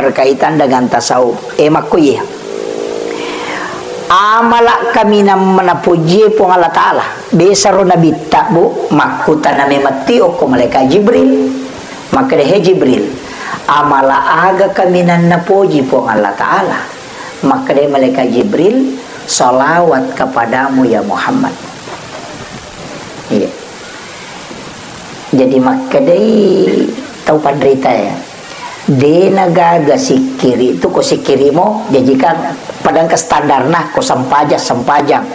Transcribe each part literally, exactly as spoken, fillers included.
berkaitan dengan tasawuf. Eh, makkuye. Amala kaminang napojie Puang Allah Ta'ala. Besaro Nabitta, Bu, makkutana memetti okko malaikat Jibril. Makkeda, "He Jibril, amala aga kaminang napoji Puang Allah Ta'ala?" Makkeda malaikat Jibril, "Salawat kepadamu ya Muhammad." Iya. Jadi makkedai tau panrita ya, de nagaga sikkiri tu ko sikkiri mo, jaji kan padang ke standarna ko sempajang, sempajang.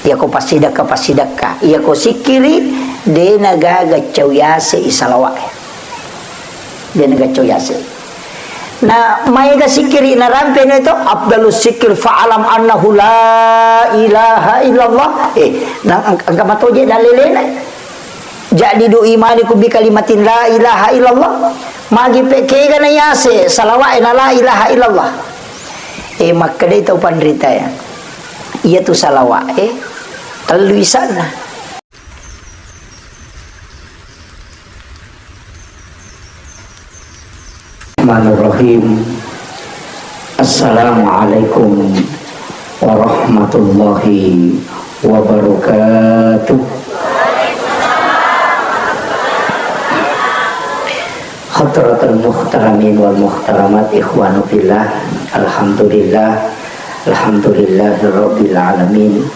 Iya ko passidekka, passidekka. Iya ko sikkiri, de nagaga cau yase i salawat. De nagaga cau yase. Na maega sikkiri narampe no itu, afdalus sikkir fa'alam annahu la ilaha illallah. Eh, na engka matoje dalelena. Jadi du imani ku bi kalimatin la ilaha illallah. Magi pe kega na yase salawat e na la ilaha illallah. Eh, makkedai tau panrita ya. Iya tu salawat e tellu isanna. Bismillahirrahmanirrahim. Assalamualaikum warahmatullahi wabarakatuh. Hadratal muhtaramin wal muhtaramat, ikhwanu fillah. Alhamdulillah. Alhamdulillahirabbil alamin.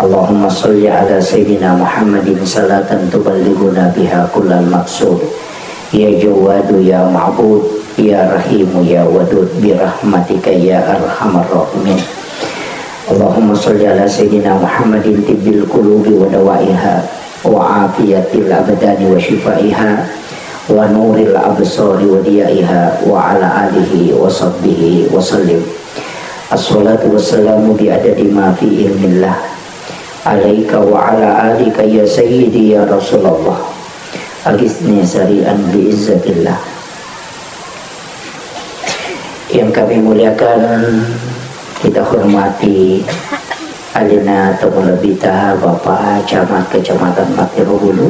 Allahumma shalli ala sayyidina Muhammadin salatan tuballighuna biha kullal maqsud. Ya Jawwadu ya Ma'bud, ya Rahimu ya Wadud, bi rahmatika ya arhamar rahimin. Allahumma shalli ala sayyidina Muhammadin tibbil qulubi wa dawaiha, wa afiyatil abdani wa shifaiha, wa nuril absari wa diyaiha, wa ala alihi wa sahbihi wa sallim. Assalatu wassalamu bi adadi ma fi ilmillah alaika wa ala alika ya sayyidi ya Rasulullah. Agisni sari'an bi izzatillah. Yang kami muliakan, kita hormati alena tomalebbita Bapak Camat Kecamatan Mattiro Hulu.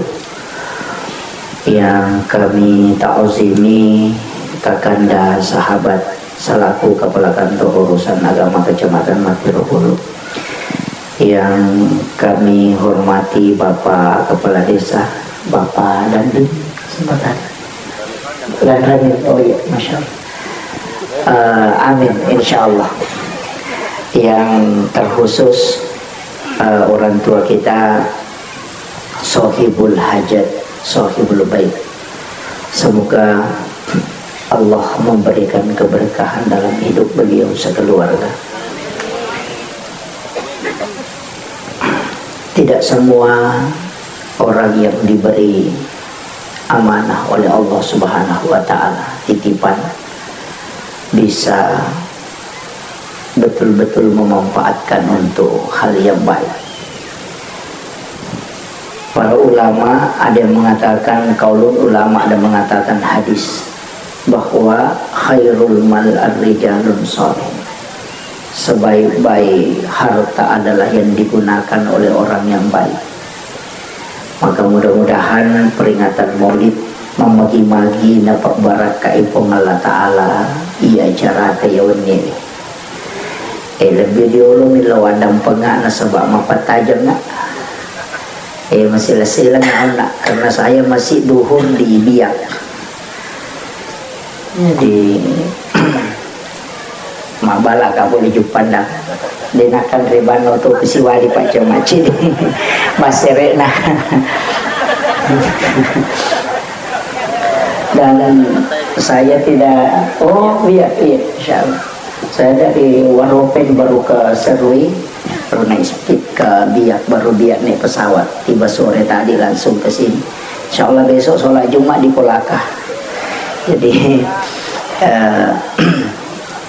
Yang kami ta'zimi kakanda sahabat selaku Kepala Kantor Urusan Agama Kecamatan Mattiro Hulu. Yang kami hormati Bapak Kepala Desa, Bapak Dandim, sebentar. Lanramin, oh iya, Masya Allah. Eh, amin, insya Allah. Yang terkhusus, eh, orang tua kita, Sohibul Hajat, Sohibul Bait. Semoga Allah memberikan keberkahan dalam hidup beliau sekeluarga. Tidak semua orang yang diberi amanah oleh Allah Subhanahu wa Ta'ala, titipan, bisa betul-betul memanfaatkan untuk hal yang baik. Para ulama ada yang mengatakan, kaulul ulama ada mengatakan hadis bahwa khairul mal ar-rijalun shalih. Sebaik-baik harta adalah yang digunakan oleh orang yang baik. Maka mudah-mudahan peringatan Maulid mamagi-magi napabbarakkai Puang Allah Ta'ala iya acarata iya wenni. Eh, lebbi diolo millau addampengna nasaba mappatajeng na. Eh, masila-sila na, karena saya masih duhur di Biak. Jadi, mabala ka boleh juppandang. Denakan rebano tu kesiwali Pak Cemaci. Maserena. Dan saya tidak, oh iya, iya, insya Allah. Saya dari Waropen baru ke Serui, baru naik speed ke Biak, baru Biak naik pesawat. Tiba sore tadi langsung ke sini. Insya Allah besok sholat Jumat di Kolaka. Jadi, eh,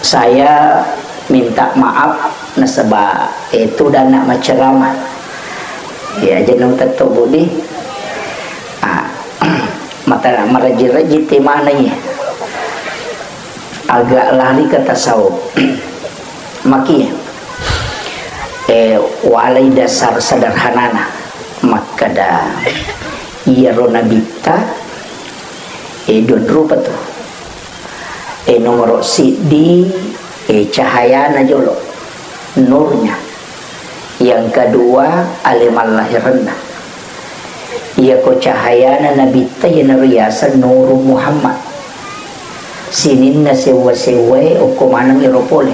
saya minta maaf nasaba, eh, tudang na maceramah. Ya, jeneng tetto Budi. Ah, mata maraji-raji temana iya. Agak lari ke tasawuf. Maki, eh, walai dasar sederhanana. Makkeda, iyaro nabitta, eh, dua rupa tu. E, nomoro siddi, e, cahayana jolo, nurnya. Yang kedua, ale mallahirenna. Iyako cahayana Nabitta, iyanaro riaseng Nuru Muhammad. Sininna sewwa-sewwae okko maneng iro pole.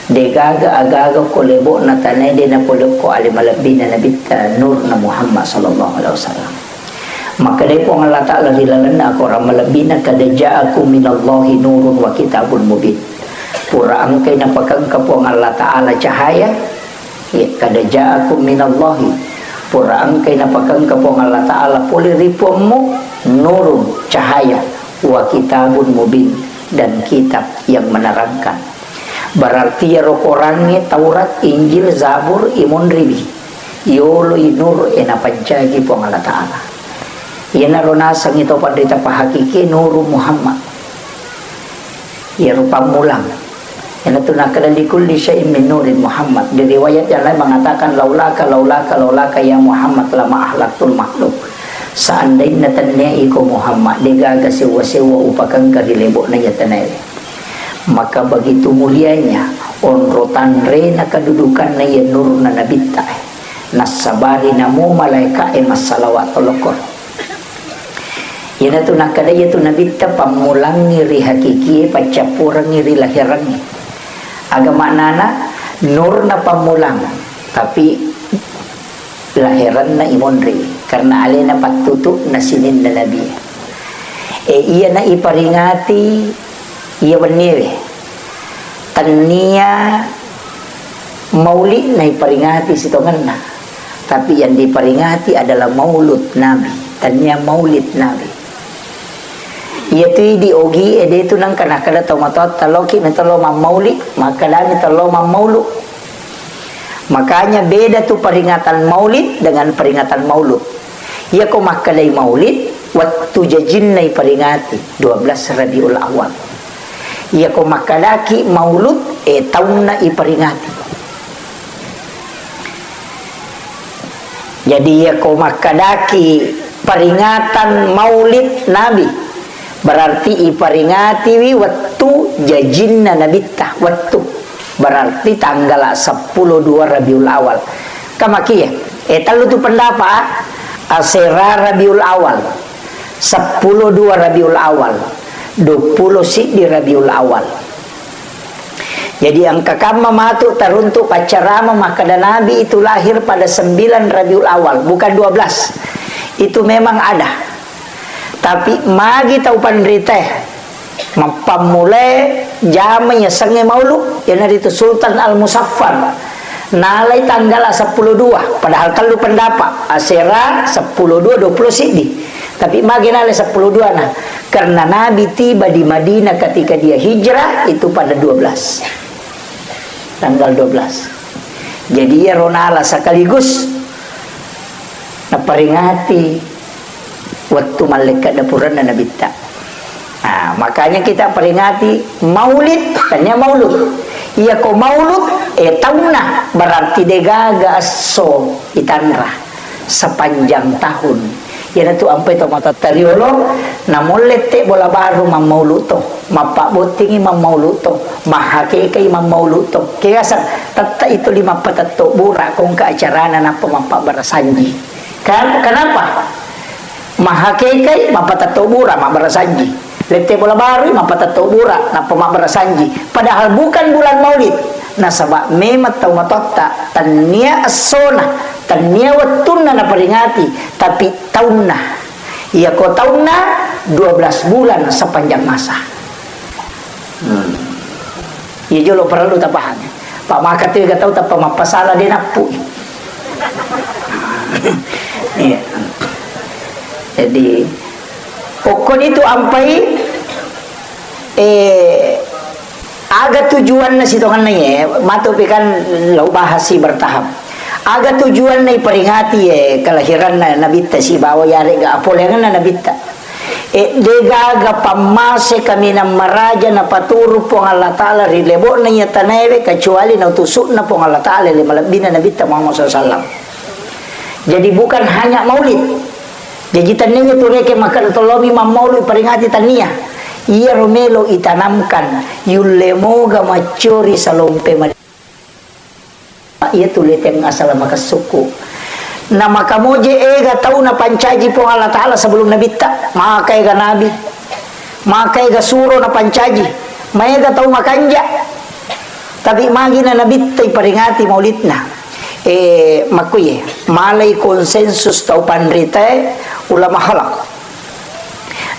Degaga agaga ko lebo'na tanae de napole okko ale malebbina Nabitta, nurna Muhammad sallallahu alaihi wasallam. Makkedai Puang Allah Ta'ala ri lalenna akorang malebbina, "Qad ja'akum minallahi nurun wa kitabun mubin." Pura engkai napakengka Puang Allah Ta'ala cahaya, ya, "Qad ja'akum minallahi." Pura engkai napakengka Puang Allah Ta'ala pole ri Puammu, nurun, cahaya, wa kitabun mubin, dan kitab yang menerangkan. Berarti iyaro korangnge, Taurat, Injil, Zabur, imonriwi. Yoloi nur e napancaji Puang Allah Ta'ala. Iyanaro nasengngi to panrita pahakiki Nuru Muhammad. Iyaro pammulang. Iyanatu nakkeda, "Likulli syai'in min nurin Muhammad." Di riwayat yang lain mengatakan, "Laulaka, laulaka, laulaka ya Muhammad lama ahlaktul makhluk." Seandainna tennia iko Muhammad, degaga sewwa-sewwa upakengka ri lebo'na iya tanae. Maka begitu mulianya, onro tanrena kedudukanna iya nurna Nabitta e. Nassabari namo malaeka'e massalawat tolokkoro. Iyanatu nakkeda iyatu Nabitta pammulangngi ri hakikie, paccappurengngi ri lahirengnge. Aga maknana? Nurna pammulang, tapi lahirenna imonri, karena alena pattutu'na sininna nabi. E, iyana iparingati iya wenniewe. Tennia maulidna iparingati sitongenna, tapi yang diperingati adalah maulud Nabi, tennia maulid Nabi. Iyatu idi ogi e, de tu nengka nakkeda tau matoatta, "Loki mi tello mammauli," makkedami, "Tello mammaulu." Makanya beda tu peringatan maulid dengan peringatan maulud. Iyako makkedai maulid, wettu jajinna iperingati, dua belas Rabiul Awal. Iyako makkedaki maulud, e, taunna iperingati. Jadi, iyako makkedaki peringatan maulid Nabi, berarti iperingatiwi wettu jajinna Nabitta, wettu. Berarti tanggala seppulo dua Rabiul Awal. Kamakia? E, tellu tu pendapat, asera Rabiul Awal, seppulo dua Rabiul Awal, dua puluh siddi Rabiul Awal. Jadi, engka kamma matu taruntuk paccarama makkeda Nabi itu lahir pada sembilan Rabiul Awal, bukan dua belas. Itu memang ada. Tapi magi tau panritae mappammulae jama yasengnge maulu, iyanaritu Sultan Al-Musaffar. Nalai tanggala seppulo dua, padahal tellu pendapat, asera seppulo dua, dua puluh siddi. Tapi magi nalai seppulo dua na? Karena Nabi tiba di Madinah ketika dia hijrah itu pada dua belas. Tanggal dua belas. Jadi, iyaro nala sekaligus naperingati wettu mallekka dapuranna Nabitta. Nah, makanya kita peringati maulid, tania maulud. Iyako maulud, e, taunna, berarti degaga esso itanra sepanjang tahun. Iyanatu ampai to matatta riolo, namollette bola baru mammaulu to, mappabbottingi mammaulu to, mahakekai mammaulu to. Kegasang, tetta itu lima patetto bura kongka acarana nappa mappabbarasanji. Kan-, kenapa? Mahakekai mappatetto bura, mabbarasanji. Lette bola barui mappatetto bura, nappa mabbarasanji. Padahal bukan bulan Maulid. Nasaba memang tau matotta, tennia essona, tennia wettunna naperingati, tapi taunna. Iyako taunna, dua belas bulan sepanjang masa. Hmm. Iya jolo perlu tapahami. Pak maka tu ga tau tappa mappasala de nappu. Iya. Jadi, pokkoni tu ampai, eh, aga tujuanna sitongenna ye, matu pi kan lau bahasi bertahap. Aga tujuanna iperingati ye kelahiranna Nabitta sibawa yarega apolengenna Nabitta. E, degaga pammase kaminang maraja napaturu Puang Allah Ta'ala ri lebo'na iya tanaewe, kecuali nautusu'na Puang Allah Ta'ala le malebbina Nabitta Muhammad sallallahu alaihi wasallam. Jadi, bukan hanya maulid. Jaji, tennia tu reke makkeda tollomi mammaulu peringati, tennia. Iyaro melo itanamkan, yulle moga maccori salompe mad-, iyatu leteng asala makessukku. Na makamoje ega tau napancaji Puang Allah Ta'ala sebelum nabitta, maka ega nabi, maka ega suro napancaji, maega tau makanja. Tapi magi na nabitta iperingati maulidna. Eh, makkuye, malai konsensus tau panritae ulama khalaf.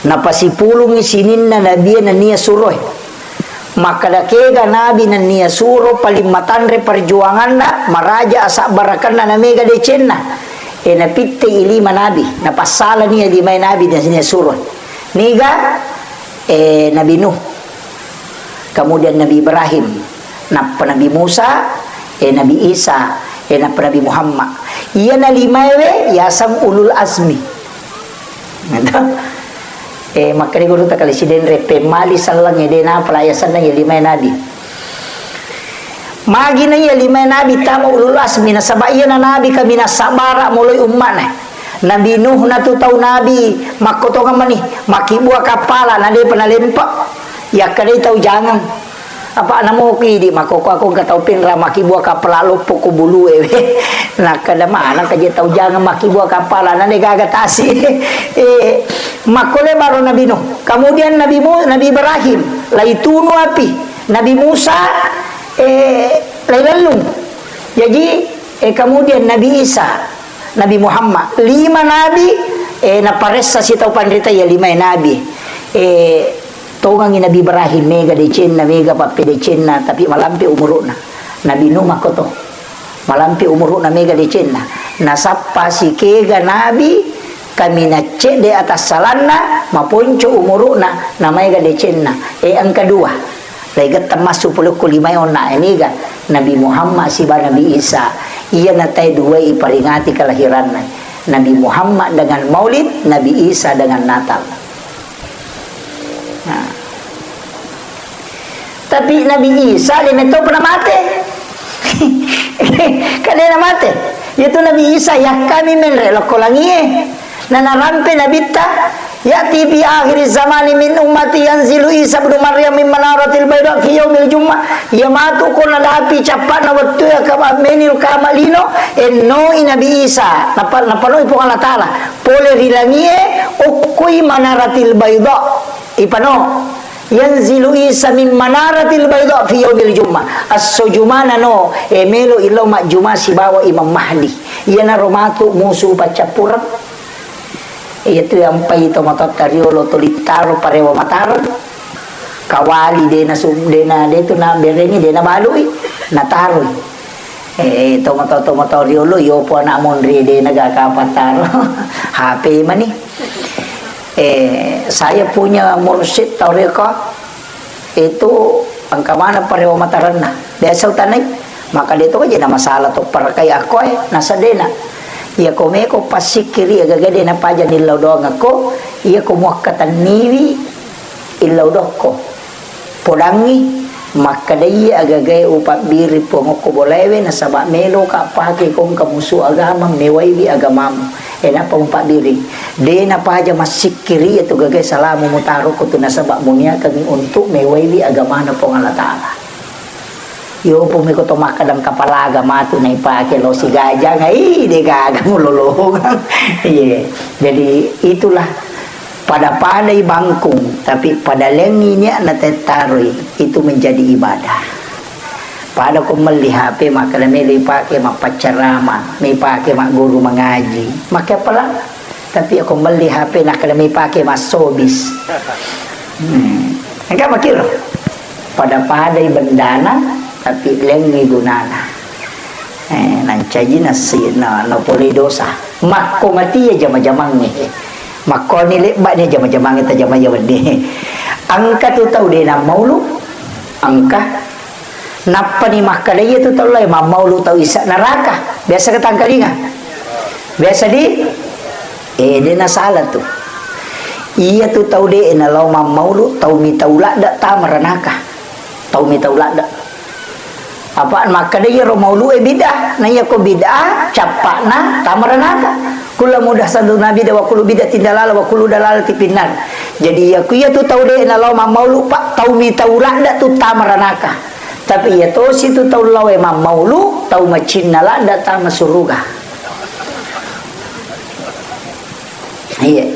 Napasipulungngi sininna nabie nennia suroe. Makkeda kega nabi nennia suro paling matanre perjuanganna, maraja asabbarakenna namega decenna. E, napittei lima nabi, napassalani limae nabi nennia suroe. Niga, e, Nabi Nuh, kemudian Nabi Ibrahim, nappa Nabi Musa, e, Nabi Isa, e, nappa Nabi Muhammad. Iyana limaewe yaseng ulul azmi. Gitu. Eh, makkeda gurutta kali sidenre pemmali selleng ede napa la yasennang ya limae nabi. Magi na iya limae nabi tama ulul azmi nasaba iyana nabi kaminang sabbara moloi umma'na. Nabi Nuh natu tau nabi makkotongeng mani makkibua kappala na depa nalempe. Yakkedai tau jangeng. Apa namo ki idi makkokko aku engka tau pinra makkibua kappala loppo ko bulue we. Nakkeda maneng kaje tau jangeng makkibua kappala na de gaga tasi. Eh, makkole baro Nabi Nuh. Kemudian Nabi Mu-, Nabi Ibrahim laitunu api. Nabi Musa, eh, lailellung. Jaji, eh, kemudian Nabi Isa, Nabi Muhammad, lima nabi, eh, naparessa sitau panrita ya lima nabi. Eh, tongangi Nabi Ibrahim, mega decenna, mega pappedecenna, tapi malampe umuru'na. Nabi Nuh makkoto. Malampe umuru'na mega decenna. Nasappa sikega nabi, kaminang cedde atassalanna, maponco umuru'na, namaega decenna. Eh, engka dua. Laigetta massu pole ko limae onna e niga Nabi Muhammad siba Nabi Isa. Iyana tae duae iperingati kelahiranna. Nabi Muhammad dengan Maulid, Nabi Isa dengan Natal. Nah. Tapi Nabi Isa de metto pernah mate. Kadena mate. Yaitu Nabi Isa yakkami menre lokko langie. Nanarampe nabitta, "Ya'ti fi akhiri zamani min ummati yanzilu Isa ibnu Maryam min manaratil baida fi yaumil jum'ah." Iya matu ko nadapi cappa'na wettu ya kama menil kama lino, ennoi Nabi Isa. Napa-, napanoi Puang Allah Ta'ala. Pole ri langie, okkoi manaratil baida. Ipano. Yanzilu Isa min manaratil baida fi yaumil jum'ah. Esso Jumana no, e melo illau majjuma sibawa Imam Mahdi. Iyanaro matu musu paccappureng. Iyatu yampai tomatoatta riolo tuli taro parewa matareng. Kawali dena sum-, dena detu na berengi dena balui, nataroi. Eh, tomatoa-tomatoa riolo yopo anak monri dena gaka pataro. H P mani. Eh, saya punya mursyid tarekat itu engka maneng parewa matarenna. Biasa utanai, maka de to aja na masalah to parakai akkoe, nasadena. Iya ko meko passikkiri agaga de napaja nillau doang akko, iya ko muakkatenniwi illau dokko. Podangngi, makkedai aga-agae upabbiri Puang okko bolaewe, nasaba meloka pake ko engka musu agama, mewaiwi agamamu. E, nappa mupabbiri. De napaja massikkiri iyatu gagae salamu mutaro ko tu nasaba muniakangngi untuk mewaiwi agamana Puang Allah Ta'ala. Yopo meko to makkadang kapalaga matu naipake lo sigajang, ai de gaga mulolongang. Iye. Jadi itulah Pada-padai bangkung, tapi pada lengngi niatna tettaroi, itu menjadi ibadah. Pada ko melli H P, makkeda melo ipake mappaccarama, melo ipake magguru mangaji, makke appalang. Tapi ko melli H P, nakkeda melo ipake massobis. Hmm. Engka makkiro. Pada-padai bendana, tapi lengngi gunana. Eh, nancaji nasi-, na, napolei dosa. Makko mati iya jama-jamangnge. Makkoni lebba'ni jama-jamangnge tajama iya wenni. Engka tu tau de nammaulu, engka. Nappani makkeda iya tu tau lae mammaulu tau isa neraka. Biasa ketangkalinga. Biasa di, eh, de nasala tu. Iya tu tau de nalao mammaulu, tau mitau ladde tama ranaka. Tau mitau ladde. Apa makkeda iyaro maulu'e bid'ah, na iyako bid'ah, cappa'na tama ranaka. Kullu muhdatsatin bid'ah wa kullu bid'atin dalalah wa kullu dalalatin finnar. Jadi, iya ku iya tu tau de' nalao mammaulu, Pak, tau mi tau ladda tu tama ranaka. Tapi iya tosi tu tau lao e mammaulu, tau macinna ladda tama suruga. Iya.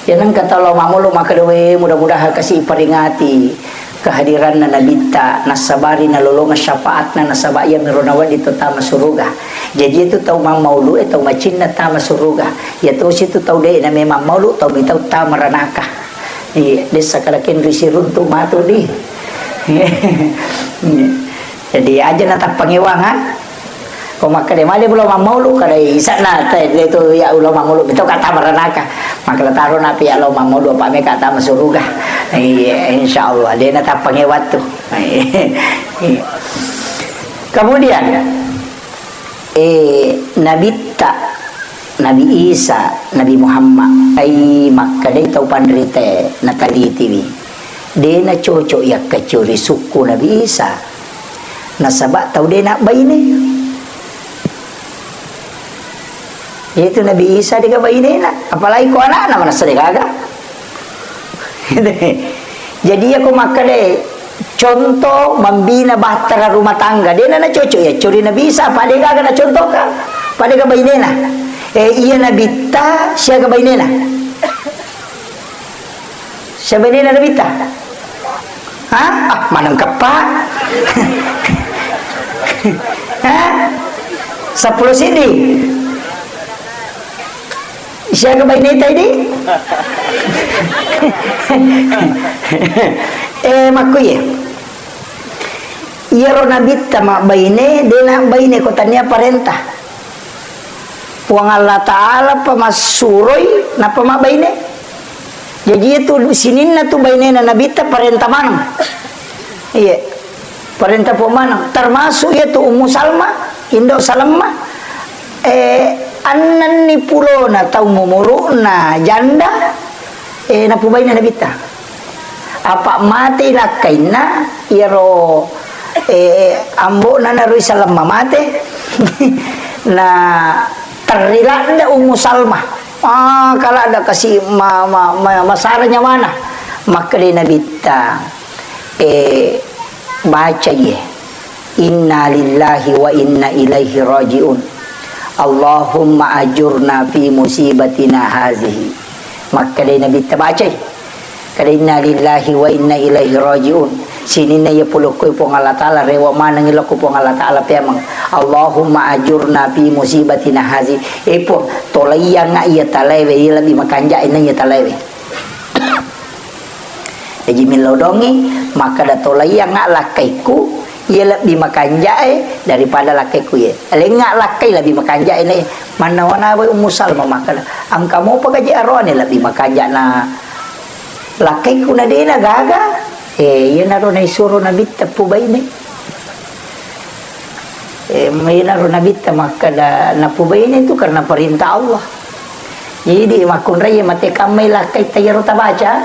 Iya nengka tau lao mammaulu makkeda, "We, mudah-mudahan kasi iperingati kehadiranna Nabitta, nassabari nalolongeng syafaatna, nasaba iyamiro nawedding to tama suruga." Jaji itu tau mammaulu e tau macinna tama suruga. Iya tosi tu tau de' na memang maulu, tau mi tau tama ranaka. Iya, dessa kada kenri siruntu matu di. Jadi aja na tappangewang, ha? Ko makkeda male bulo mammaulu, kada isa'na te, de tu ya ulo mammaulu, mi tau ka tama ranaka. Makkeda taro napi ya lo mammaulu, apa me ka tama suruga. Iya, insyaallah, de' na tappangewang tu. Kemudian, eh, Nabitta, Nabi Isa, Nabi Muhammad, ai makkedai tau panrita e, natalitiwi. De' nacocok yakkaccuri sukku Nabi Isa. Nasaba tau de' nabbaine. Yaitu Nabi Isa de' gaga bainena, apalagi ko anakna manessa de' gaga. Jadi, iya ko makkeda, contoh membina bahtera rumah tangga, de' na nacocok iya cori Nabi Isa, apa de' gaga nacontohkan, apa de' gaga bainena. Eh, iya Nabitta, siaga bainena? Siaga bainena Nabitta? Hah? Ah, maneng keppa. Hah? Seppulo siddi. Siaga baineta idi? Eh, makkuye. Iyaro Nabitta mabbaine, de' nabbaine ko tania parenta. Puang Allah Ta'ala pa massuroi, nappa mabbaine. Jaji, itu sininna tu bainena Nabitta parenta maneng. Iya. Parenta Puang maneng. Termasuk iya tu Ummu Salma, Indo Salamma. Eh, annenni pulona tau mumuru'na janda, eh, napubaine Nabitta. Apa mate lakkainna, iyaro, eh, ambo'na naro Salamma mate. Na terri ladda Ummu Salma. Ah, kaladda kasi ma-, ma-, ma-, masara nyawana. Makkedai Nabitta, eh, bacai, "Inna lillahi wa inna ilaihi raji'un. Allahumma ajurna fi musibatina hazihi." Makkedai Nabitta, bacai. Kada, "Inna lillahi wa inna ilaihi raji'un." Sininna iya polokkoi Puang Allah Ta'ala, rewa manengngi lao ko Puang Allah Ta'ala peameng. "Allahumma ajurna fi musibatina hazi." Eh, Puang, tolaiyangnga iya talaewe, iya lebbi makanja'e na iya talaewe. Jaji millau dongi, makkeda, "Tolaiyangnga lakkaiku, iya lebbi makanja'e daripada lakkaiku iye. Lengnga lakkai lebbi makanja'e na iye." Mannawa-nawa Ummu Salma makkeda, "Engka mopa gaji aroane lebbi makanja'na lakkaiku na dena gaga?" Eh, iyanaro naisuro Nabitta pubaine. Eh, iyanaro Nabitta makkeda napubaine itu karena perintah Allah. Jadi, makkunrai mate kammai lakkaitta iyaro tabaca.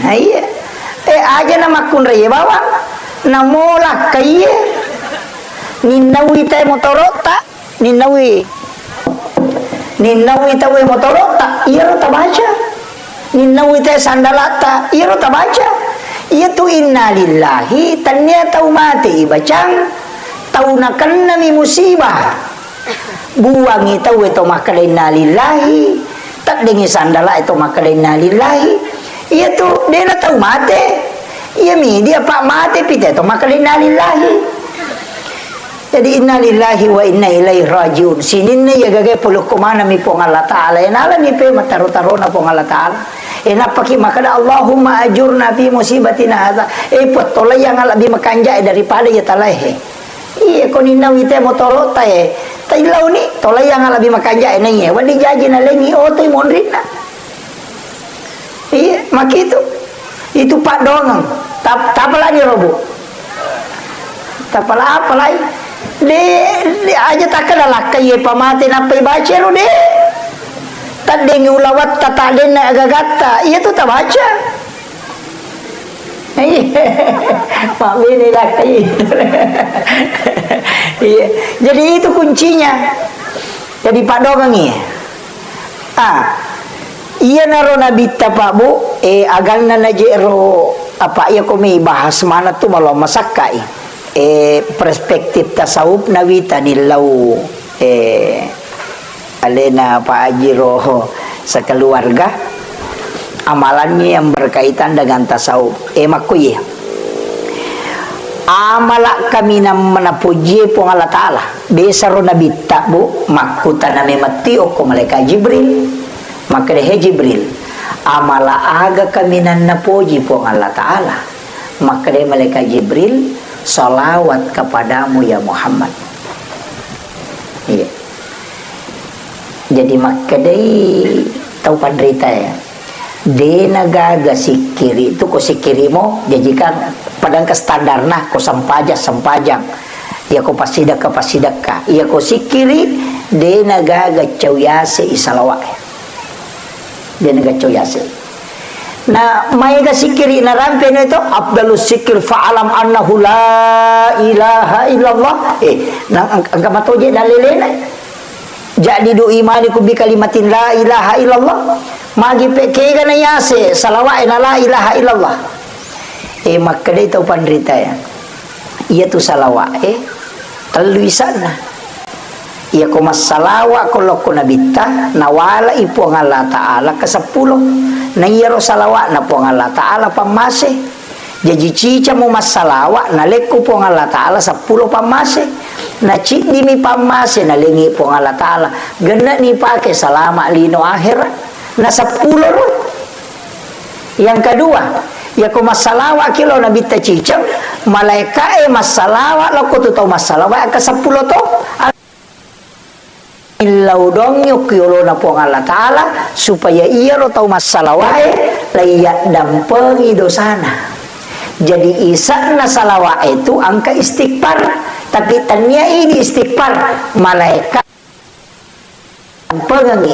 Nah, iya. Eh, aja na makkunrai bawang. Namo lakkaiye. Ninnaui te motorotta. Ninnaui, ninnaui tauwe motorotta, iyaro tabaca. Ninnaui te sandalatta, iyaro tabaca. Iyatu innalillahi, tennia tau mate ibacang, tau nakennami musibah. Buangi tauwe to makkeda innalillahi, teddengi sandala e to makkeda innalillahi. Iyatu dena tau mate. Iyami dia pa mate pite to makkeda innalillahi. Jadi, innalillahi wa inna ilaihi rajiun. Sininna iya gagae polokko manami Puang Allah Ta'ala. E, nalani pe mataro-tarona Puang Allah Ta'ala. E, nappaki makkeda, "Allahumma ajurna fi musibatina hadza." E, Puang, tolaiyangnga lebbi makanja'e daripada iya talaehe. Iya, ko ninnawi te motorotta e. Taillauni, tolaiyangnga lebbi makanja'e naiye. Wedding jaji nalengi otoi monrinna. Iya, makitu. Itu paddoangeng. Tap-, tapalani robo. Tapala apalai? De, de aja takkeda lakkai ye pamate nappai baca ro de. Taddengi ulawatta, taddenna agagatta. Iya tu tabaca. Iya. Mabbene lakkai. Iya. Jadi itu kuncinya. Jadi paddoangengi. Ah, iyanaro Nabitta, Pak, Bu, eh, aganna naje'ro, apa, iya ko mi bahas mana tu malo masakkai. Eh, perspektif tasawuf nawita nillau, eh, alena Pak Haji ro sekeluarga, amalannya yang berkaitan dengan tasawuf. Eh, makkuye. Amala kaminang manapojie Puang Allah Ta'ala. Besaro Nabitta, Bu, makkutana memetti okko malaikat Jibril. Makkeda, "He Jibril, amala aga kaminang napoji Puang Allah Ta'ala?" Makkeda malaikat Jibril, "Salawat kepadamu ya Muhammad." Iya. Jadi makkedai tau panrita ya, de nagaga sikkiri tu ko sikkiri mo, jaji kan padangka standarna ko sempajang, sempajang. Iya ko passidekka, passidekka. Iya ko sikkiri, de nagaga cau yase i salawat. De nagaga cau yase. Na maega sikkiri narampe ne to, afdalus sikkir fa'alam annahu la ilaha illallah. Eh, na ang-, angka matoje dalelena. Jadi du imaniku bi kalimatin la ilaha illallah. Magi pe kega na yase salawat na la ilaha illallah. Eh, makkedai tau panrita ya. Iya tu salawat, eh, tellu isanna. Iya ko massalawa ko lokko Nabitta, nawalai Puang Allah Ta'ala ke seppulo. Na iyaro salawatna Puang Allah Ta'ala pammase. Jaji cicamo massalawa, nalekko Puang Allah Ta'ala seppulo pammase. Na ciddimi pammase, nalengi Puang Allah Ta'ala. Gennani pake salama lino akhirat. Na seppulo ro. Yang kedua, iya ko massalawa ki lo Nabitta ciceng, malaikae massalawa lokko tu tau massalawa ke seppulo to. Illau dongi okki olona Puang Allah Ta'ala, supaya iyaro tau massalawae laiyaddampengui dosana. Jadi, isanna salawae tu angka istighfar, tapi tania idi istighfar, malaika dampengengi,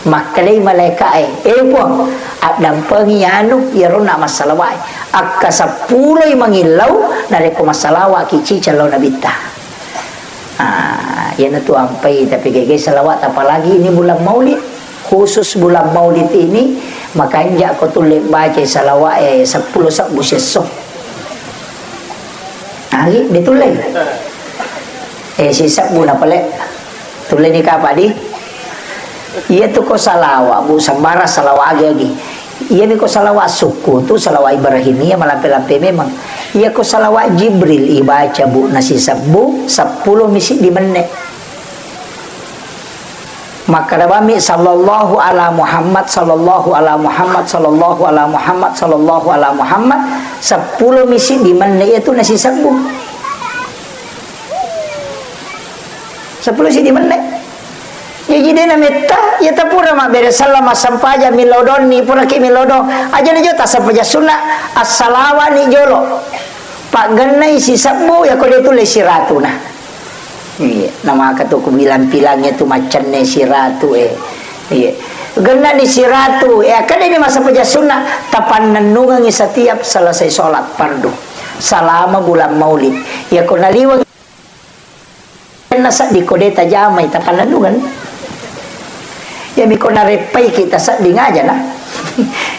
makkedai malaikae, "Eh, Puang, addampengi anu, iyaronna massalawae." Akka seppuloi mangillau, narekko massalawaki ciceng lao Nabitta. Ah, iyanatu ampai tapegai-gai salawat, apalagi ini bulan Maulid, khusus bulan Maulid ini, makanja ko tulle baca salawat, eh, seppulo sebbu siesso. Agi, ditulle. Eh, sisebbu na pale. Tulle ni kapa di? Iya tu ko salawat, Bu, sembara salawat agi-agi. Iya ni ko salawat sukku tu, salawat Ibrahimiyah, malampe-lampe memang. Iya ko salawat Jibril ibaca, Bu, nasisebbu, seppulo misi di menne. Makkeda bami, "Sallallahu ala Muhammad, sallallahu ala Muhammad, sallallahu ala Muhammad, sallallahu ala Muhammad." Seppulo misi di menne iya tu nasisebbu. Seppulo siddi menne. Jaji de nametta, iya tapura mabbere selleng massempajang millau donni, puraki millau dong. Aja ni jo tassempajang sunna, assalawani jolo. Paggennai sisebbu, yako de tulle siratuna. Iya, namaka tu kubilang-bilang iya tu maccenne siratu, eh. Iya. Gennani siratu, eh, akkeda ni massempajang sunna, tapannennungengi setiap selesai sholat fardu. Selama bulan Maulid. Yako naliweng Nasedding ko de tajamai, tapannennungeng. Iya mi ko nareppai kita sedding aja na.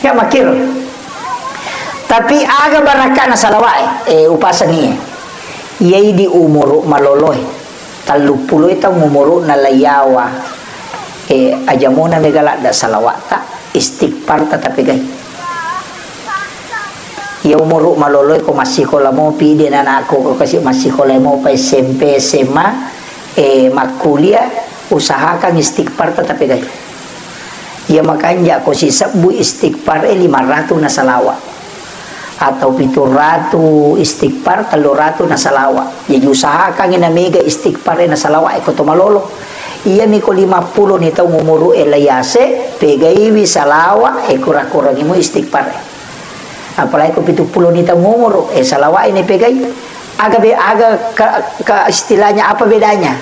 Ya makkiro. Tapi aga barakana salawat e, eh, upasengi. Iyai di umuru maloloe. Telluppulo taung umuru'na laiyawa. Eh, aja mona mega ladda salawatta. Istighfar tatapegai. Iya umuru maloloe ko massikola mopi, de nanakko ko kasi massikola mopa S M P, S M A, eh, makkuliah, usahakan istighfar tatapegai. Iya makanja ko sisebbu istighfar e lima ratu na salawa. Atau pitu ratu istighfar, tellu ratu na salawa. Jadi usahakan na mega istighfar e na salawa e ko to malolo. Iya mi ko lima pulo ni taung umuru e laiase, pegaiwi salawa e, kura-kurangi mu istighfar e. Apalagi ko pitu pulo ni taung umuru e, salawa e ni pegai. Aga be, aga ka, ka istilahnya apa bedanya?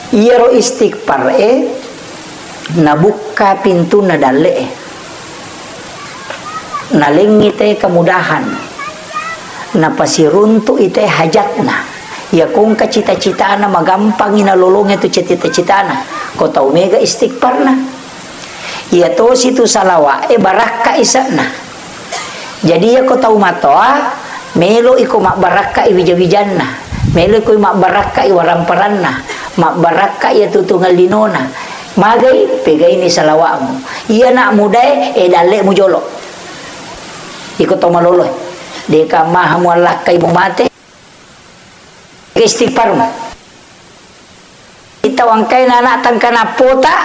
Iyaro istighfar e nabukka pintunna dalle e. Nalengngi te kemudahan. Napasiruntu'i te hajatna. Iya ko engka cita-citana, magampangi nalolongi tu cita-citana. Ko tau mega istighfarna. Iya tosi tu salawa'e barakka ise'na. Jadi, iyako tau matoa, melo iko mabbarakkai wija-wijanna, melo iko mabbarakkai waramparanna, mabbarakkai iya tutungeng linona. Magai, pegaini salawa'mu. Iya nak mudae, e, dalle'mu jolo. Iko tau maloloe. Deka maha muallakkai mumate. Istighfar. Kita wangkaina anak tangkanappota,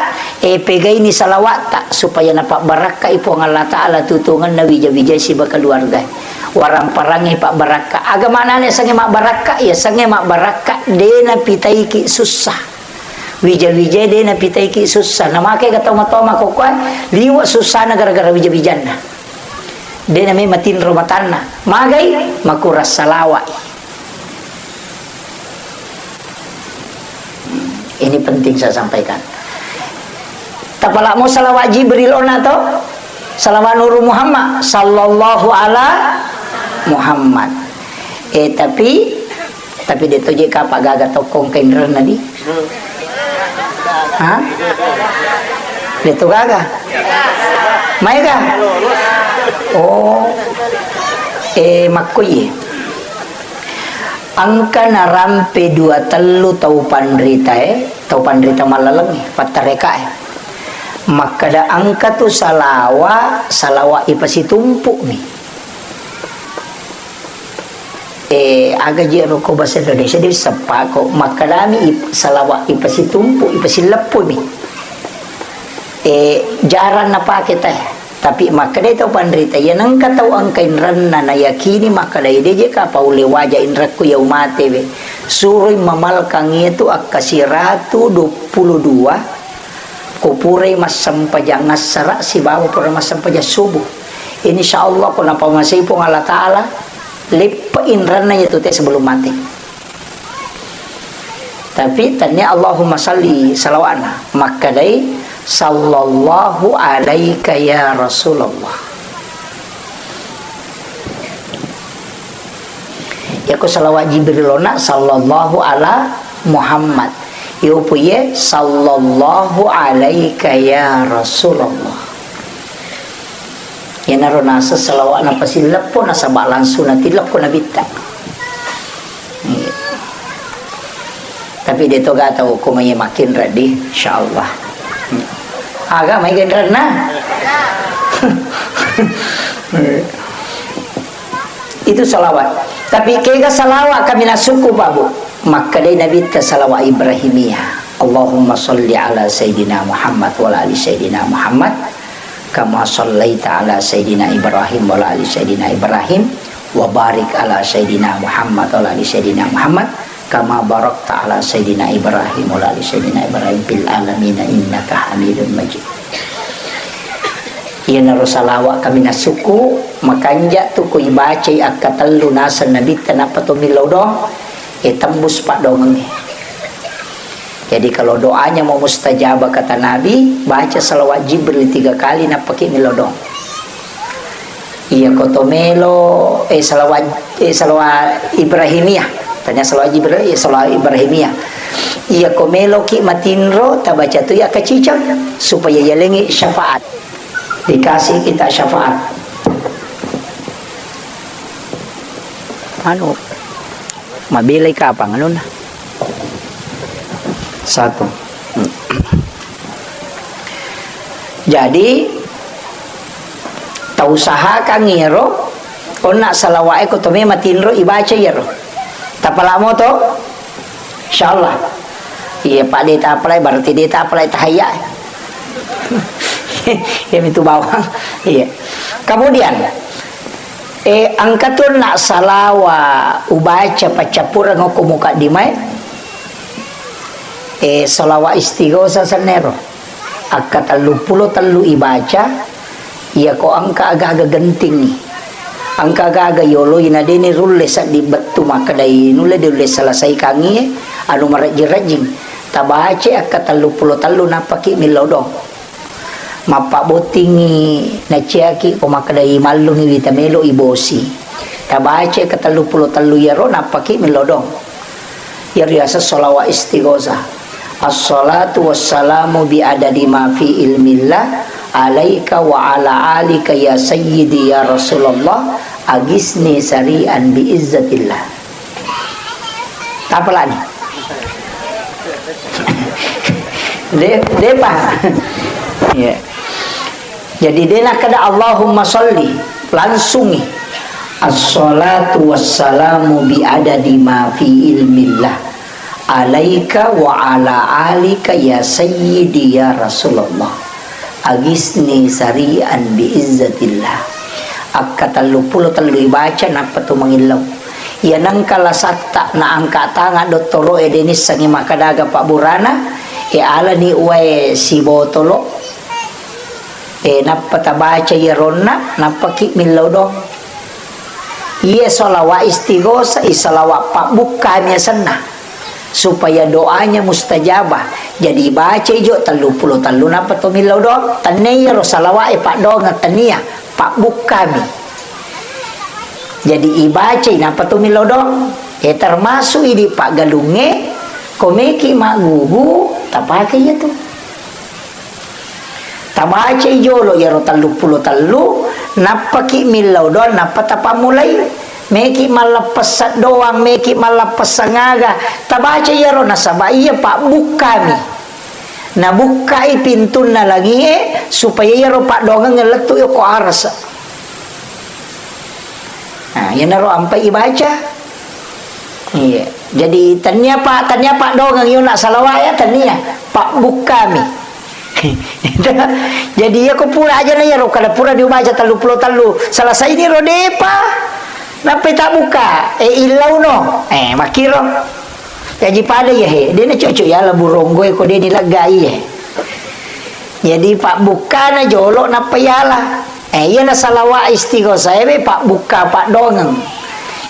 e, pegaini salawa'ta supaya napabbarakkai Puang Allah Ta'ala tutungenna wija-wija siba keluarga. Waramparangngi pabbarakka. Aga manane sange mabbarakka? Ya sange mabbarakka de napitaiki sussa. Wija-wija de napitaiki sussa. Namake ga tau matoa makkokkoe, liwe sussana gara-gara wija-wijanna. De name matinro matanna. Magai? Makurang salawa'i. Ini penting saya sampaikan. Tapalamo salawat Jibril ona to? Salawat Nuru Muhammad, sallallahu ala Muhammad. Eh, tapi, tapi de to je kapa gaga tokkong kainrenna di. Ha? De to gaga. Maega? Oh. Eh, makkoi. Engka narampe dua tellu tau panritae, tau panrita mallalengnge, pattarekae. Makkeda engka tu salawa, salawa ipasitumpu'mi. Eh, aga je roko bahasa Indonesia de seppako, makkedami ip-, salawa ipasitumpu, ipasileppumi. Eh, jarang napake teh. Tapi makkedai tau panrita, iya nengka tau engka inrenna nayakini makkedai, "De je ka paulle waja inrekku iya umatewe." Suroi mamalkang iyatu akka siratu duappulo dua, ko purai massempajang assara sibawa pura massempajang subuh. Insya Allah ko napamasei Puang Allah Ta'ala, leppe inrenna iyatu te sebelum mate. Tapi tania Allahumma salli salawatna, makkedai, "Sallallahu alaika ya Rasulullah." Yako salawat Jibril ona, "Sallallahu ala Muhammad." Yopo ye, "Sallallahu alaika ya Rasulullah." Iyanaro naseng salawat napasileppo nasaba langsung natilleppo nabitta. Iya. Tapi de to ga tau ko mai makin ready, insyaallah. Aga mai genrenna? Itu salawat. Tapi kega salawat kami nasukku, Pak Bu? Makkedai Nabitta salawat Ibrahimiyah. Allahumma salli ala Sayyidina Muhammad wa ala ali Sayyidina Muhammad. Kama sallaita ala Sayyidina Ibrahim wa ala ali Sayyidina Ibrahim, wa barik ala Sayyidina Muhammad wa ala ali Sayyidina Muhammad, kama barakta ala Sayyidina Ibrahim wa ala ali Sayyidina Ibrahim fil alamina innaka Hamidum Majid. Iyanaro salawat kami nasukku, makanja tu ko ibacai akka tellu naseng Nabitta nappa to millau doang, e tembus paddoangengnge. Jadi, kalau doanya mau mustajabah, kata Nabi, baca salawat Jibril tiga kali, nappaki millau doang. Iya, ko to melo, eh, salawat, eh, salawat Ibrahimiyah. Tanya salawat Jibril, eh, salawat Ibrahimiyah. Iya, ko meloki matinro, tabaca tu iya kaciceng, supaya yalengi syafaat. Dikasih kita syafaat. Anu, mabelai kapang anunna. Satu. Jadi, tausahakan iyaro, onna salawa'e ko tome matinro ibaca iyaro. Tapalamo to? Insyaallah. Iya, Pak, de tapalai, berarti de tapalai tahayya. Iya, mitu bawang. Iya. Kemudian, eh, engka tu onna salawa ubaca paccappureng okko mukaddimae. Eh, salawa istighosah sennero. Akka telluppulo tellu ibaca, iyako engka aga-aga gentingngi, engka aga-aga yoloi, na deni rulle sedding bettu makkedai nulle de ulle selesaikangngi, anu marejjing-rejjing. Tabace akka telluppulo tellu nappaki millau doang. Mappabbottingngi naciaki ko makkedai mallungi wita melo ibosi. Tabace akka telluppulo tellu iyaro nappaki millau doang. Iyaro riaseng sholawat istighosah. Assalatu wassalamu bi adadi ma fi ilmillah alaika wa ala alika ya sayyidi ya Rasulullah, agisni sari'an bi izzatillah. Tapalani. De-, depa. Iya. Jadi, de nakkeda, "Allahumma sholli," langsungi. "Assalatu wassalamu bi adadi ma fi ilmillah alaika wa ala alika ya sayyidi ya Rasulullah. Agisni sari'an bi izzatillah." Akka telluppulo tellu ibaca, nappa tu mangillau. Iya nengka lasatta na angka tanga dottoro'e, de nissengi makkeda aga pabburana, e alani uwae sibotolo, E, nappa tabaca iyaronna, nappaki millau doang. Iye salawat istighosa, i salawat pabbukka mi asenna. Supaya doanya mustajabah. Jadi ibacai jo telluppulo tellu, nappa to millau doang. Tennia iyaro salawat e paddoangeng, tennia, pabbukka mi. Jadi ibacai, nappa to millau doang. E, termasuk idi paggalungnge, ko meki maggugu, tapake iyatu. Tabacai jolo iyaro telluppulo tellu, nappaki millau doang, nappa tapammulai. Meki mallappessang doang, meki mallappessang aga. Tabacai iyaro nasaba iya pabbukkami. Nabukkai pintunna langie supaya iyaro paddoangeng lettu yoko arasa. Nah, iyanaro ampai ibaca. Iya. Jadi, tennia pa-, tennia paddoangeng iyona salawat ya, tennia. Pabbukkami. Jadi, iya ko pura aja na iyaro, kada pura dibaca telluppulo tellu. Selesai ni ro depa. Nappai tabukka. Eh, illauno. Eh, makkiro. Jaji pada iya, he. Dena cocok ya, labu ronggoe ko deni lega iya. Jadi, pabbukkana jolo nappa yala. Eh, iyana salawat istighosa ewe pabbukka paddoangeng.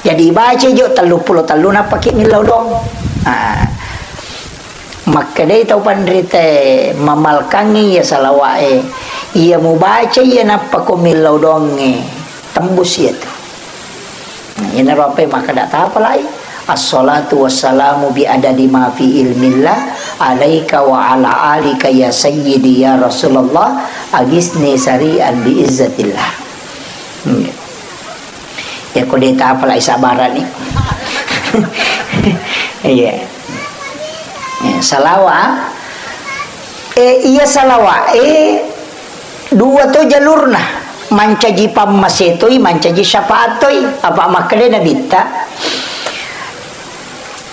Jadi, baca jo telluppulo tellu nappaki millau doang. Ah, makkedai tau panritae, mamalkangngi iya salawat e. Iya mubaca iya nappa ko millau doangnge. Tembus iya tu. Nah, iyanaro ampai makkeda tapalai, "Assalatu wassalamu bi adadi ma fi ilmillah alaika wa ala alika ya sayyidi ya Rasulullah, agisni sari'an bi izzatillah." Hmm. Ya, ko de tapalai sabarani. Iya. Ya, salawat. Eh, iya salawat. Eh, Dua to jalurna, mancaji pammasé toi, mancaji syafaat toi. Apa makkedai Nabitta,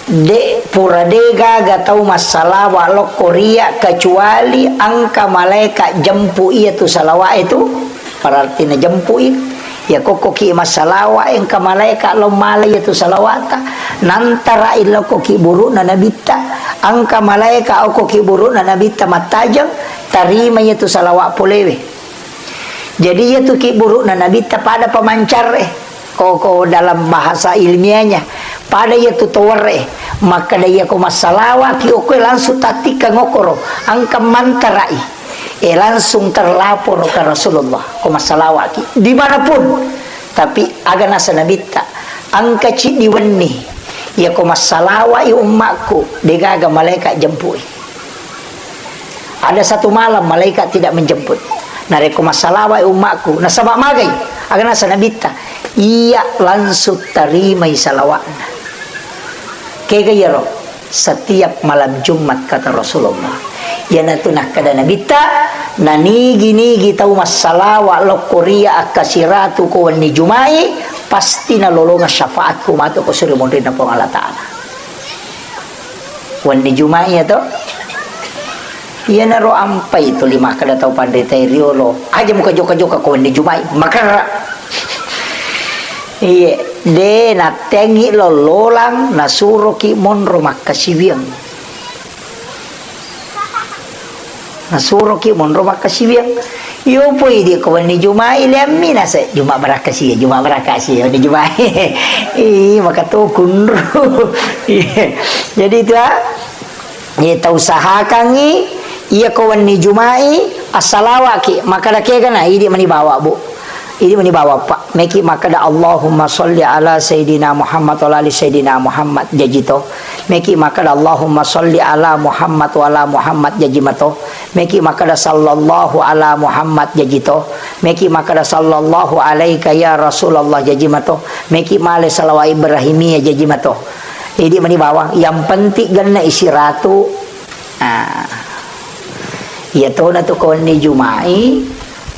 de, pura de gaga tau massalawa lokko ria kecuali engka malaéka jempu iya tu salawa'é tu, berarti najempu'i. Iya kokkoki massalawa engka malaéka lao mala iya tu salawa'ta, nantara'i lokkoki buru'na Nabitta, engka malaéka okkoki buru'na Nabitta mattajeng, tarima iya tu salawa poléwé. Jadi, iyatu ki buru'na Nabitta pada pemancar'e. Ko, ko dalam bahasa ilmiahnya, pada iyatu tower'e. Makkeda iya ko massalawa'ki okkoe langsung tattikkeng okkoro, engka mantara'i. E, langsung terlapor ke Rasulullah, ko massalawa'ki. Dimanapun. Tapi aga nasa Nabitta, engka ciddi wenni, iya ko massalawa'i ummakku, degaga malaika jempui. Ada satu malam malaikat tidak menjemput. Narekko massalawa'i ummakku, nasaba magai? Aga nasa Nabitta, iya langsung tarimai salawa'na. Kega iyaro? Setiap malam Jumat, kata Rasulullah. Iyanatu nakkeda Nabitta, nanigi-nigi tau massalawa lokko ria akkasiratu ko wenni Juma'i, pasti nalolongeng syafaatku matu ko suri monrinna Puang Allah Ta'ala. Wenni Juma'i iya to? Iyanaro ampai tuli makkeda tau panritae riolo, aja muka joka-joka ko wenni Juma'i, makerra. Iye, de natteangngi lollolang, nasuroki monro makkasiwiang. Nasuroki monro makkasiwiang. Iyo poi di ko wenni Juma'i liammi nase Juma' barakkasi, Juma' barakkasi wenni Juma'i. Ih, maka to kunru. Iya. Jadi itu, ah, iya, tausahakangngi iya ko wenni Juma'i assalawa'ki, makkeda kegana idi mani bawa, Bu. Idi mani bawa, Pak. Meki makkeda Allahumma sholli ala Sayyidina Muhammad wa ala ali Sayyidina Muhammad. Jaji to. Meki makkeda, "Allahumma sholli ala Muhammad wa ala Muhammad," jaji mato. Meki makkeda, "Sallallahu ala Muhammad," jaji to. Meki makkeda, "Sallallahu alaika ya Rasulullah," jaji mato. Meki male salawat Ibrahimiyah, jaji mato. Idi mani bawang, yang penting genna isi ratu. Ah. Iya tona tu ko wenni Juma'i,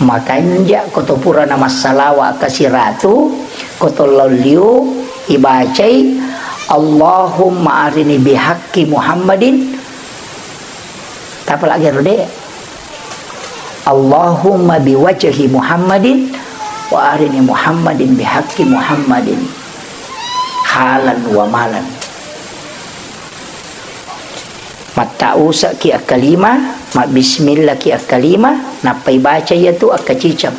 makanja ko to purana massalawa ka siratu, ko to lao liu, ibacai, "Allahumma arini bihaqqi Muhammadin." Tapa lagi rode. "Allahumma biwajhi Muhammadin wa arini Muhammadin bihaqqi Muhammadin halan wa malan." Matta'usaki akkalima, mabbismillaki akkalima, nappa ibaca iyatu akkaciceng.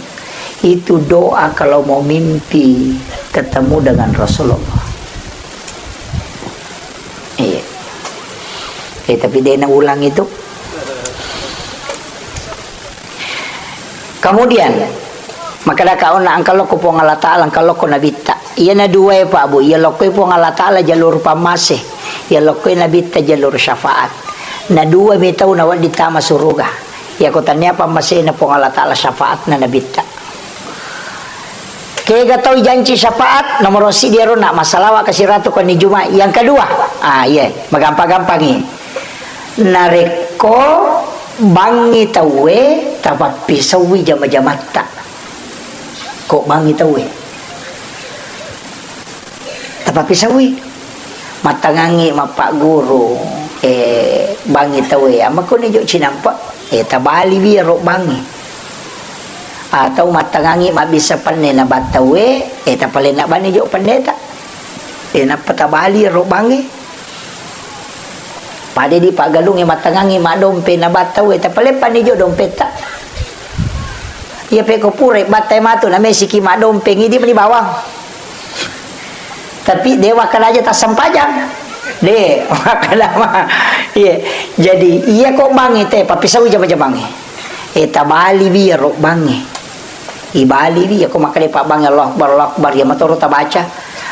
Itu doa kalau mau mimpi ketemu dengan Rasulullah. Iya. Eh, tapi dia nak ulang itu. Kemudian, makkeda ka onna engka lokko Puang Allah Ta'ala, engka lokko Nabitta. Iyana duae, Pak, Bu, iya lokkoi Puang Allah Ta'ala jalur pammase, iya lokkoi Nabitta jalur syafaat. Na dua mi tau nawedding tama suruga. Iya ko tania pammasena Puang Allah Ta'ala, syafaatna Nabitta. Kega tau janci syafaat, nomoro siddi ero na massalawa ka siratu ko ni Juma. Yang kedua, ah, iya, magampang-gampangi. Narekko bangngi tauwe, tapappisaui jama-jamatta. Ko bangngi tauwe, tapappisaui. Mattangangngi mappagguru, eh, bangngi tauwe, amma ko ni jo cinampa, eh, tabaliwi ro bangngi. Atau mattangangngi mabbissa penne na battauwe, eh, tapalenna bani jo penneta. Eh, nappa tabali ro bangngi. Pada di paggalungnge mattangangngi maddompe na battauwe, tapaleppani jo dompetta. Iya peko pura battai matu na mesiki maddompengi di mani bawang. Tapi de wakkada aja tassempajang. De, wakkada ma. Iya. Jadi, iya ko bangngi te, pappisau jama-jamangnge. Eh, tabaliwi ro bangnge. Ibaliwi, iya ko makkeda pabbangnge Allahu Akbar, Allahu Akbar, iya matoro tabaca.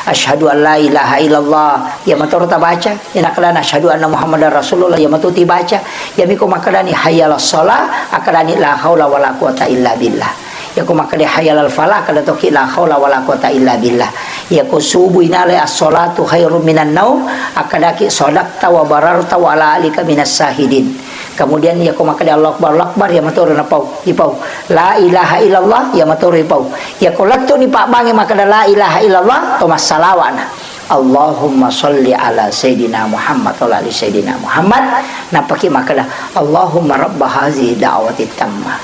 Asyhadu an la ilaha illallah, iya matoro tabaca. Iya nakkeda asyhadu anna Muhammadar Rasulullah, iya matu tibaca. Iya mi ko makkedani hayya alas shalah, akkedani la haula wala quwata illa billah. Iya ko makkeda hayya alal falah, kada toki la haula wala quwata illa billah. Iya ko subuh inalai as-shalatu khairum minan naum, akkedaki sadaqta wa bararta wa ala alika minas syahidin. Kemudian iya ko makkeda Allahu Akbar, Allahu Akbar, iya matoro napau, ipau. La ilaha illallah, iya matoro ipau. Iya ko lettu ni pabbangnge makkeda la ilaha illallah, to massalawana. Allahumma shalli ala Sayyidina Muhammad wa ala ali Sayyidina Muhammad. Nappaki makkeda, Allahumma rabba hazihi da'wati tamma.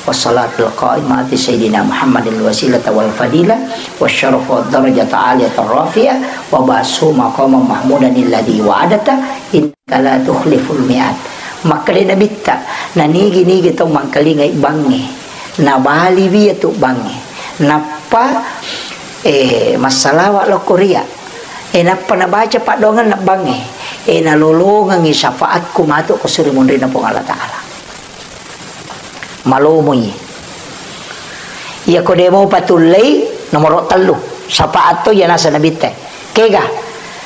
Wassalatul qaimati Sayyidina Muhammadil wasilata wal fadila, wasyarafa wad darajata aliyata rafi'ah, wa ba'athu maqamam mahmudan alladzi wa'adta, innaka la tukhliful mi'ad. Makkeda Nabitta, nanigi-nigi tau mangkalingai bangnge, nabaliwi iyatu bangnge, nappa, eh, massalawa lokko ria, eh, nappa nabaca paddoangenna bangnge, eh, nalolongengngi syafaatku matu ko suri munrinna Puang Allah Ta'ala. Malomoi. Iya ko de mopa tullei, nomoro tellu. Syafaat to iya naseng Nabitta. Kega?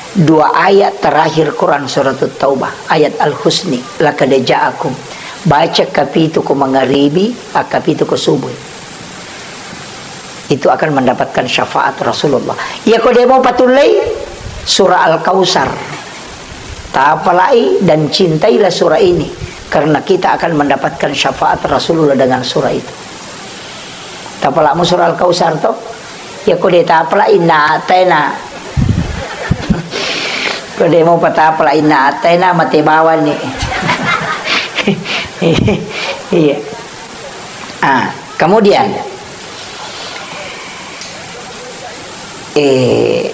Dua ayat terakhir Quran Suratut Taubah, ayat Al-Husni, laqad ja'akum. Baca kapitu ko mangaribi, akkapitu ko subuh. Itu akan mendapatkan syafaat Rasulullah. Iya ko de mopa tullei, surah Al-Kautsar. Tapalai dan cintailah surah ini, karena kita akan mendapatkan syafaat Rasulullah dengan surah itu. Tapalakmu surah Al-Kautsar to? Ya ko de tapalak inna ataina. Ko de mopa tapalak inna ataina, mate bawani. Iya. Ah, kemudian, eh,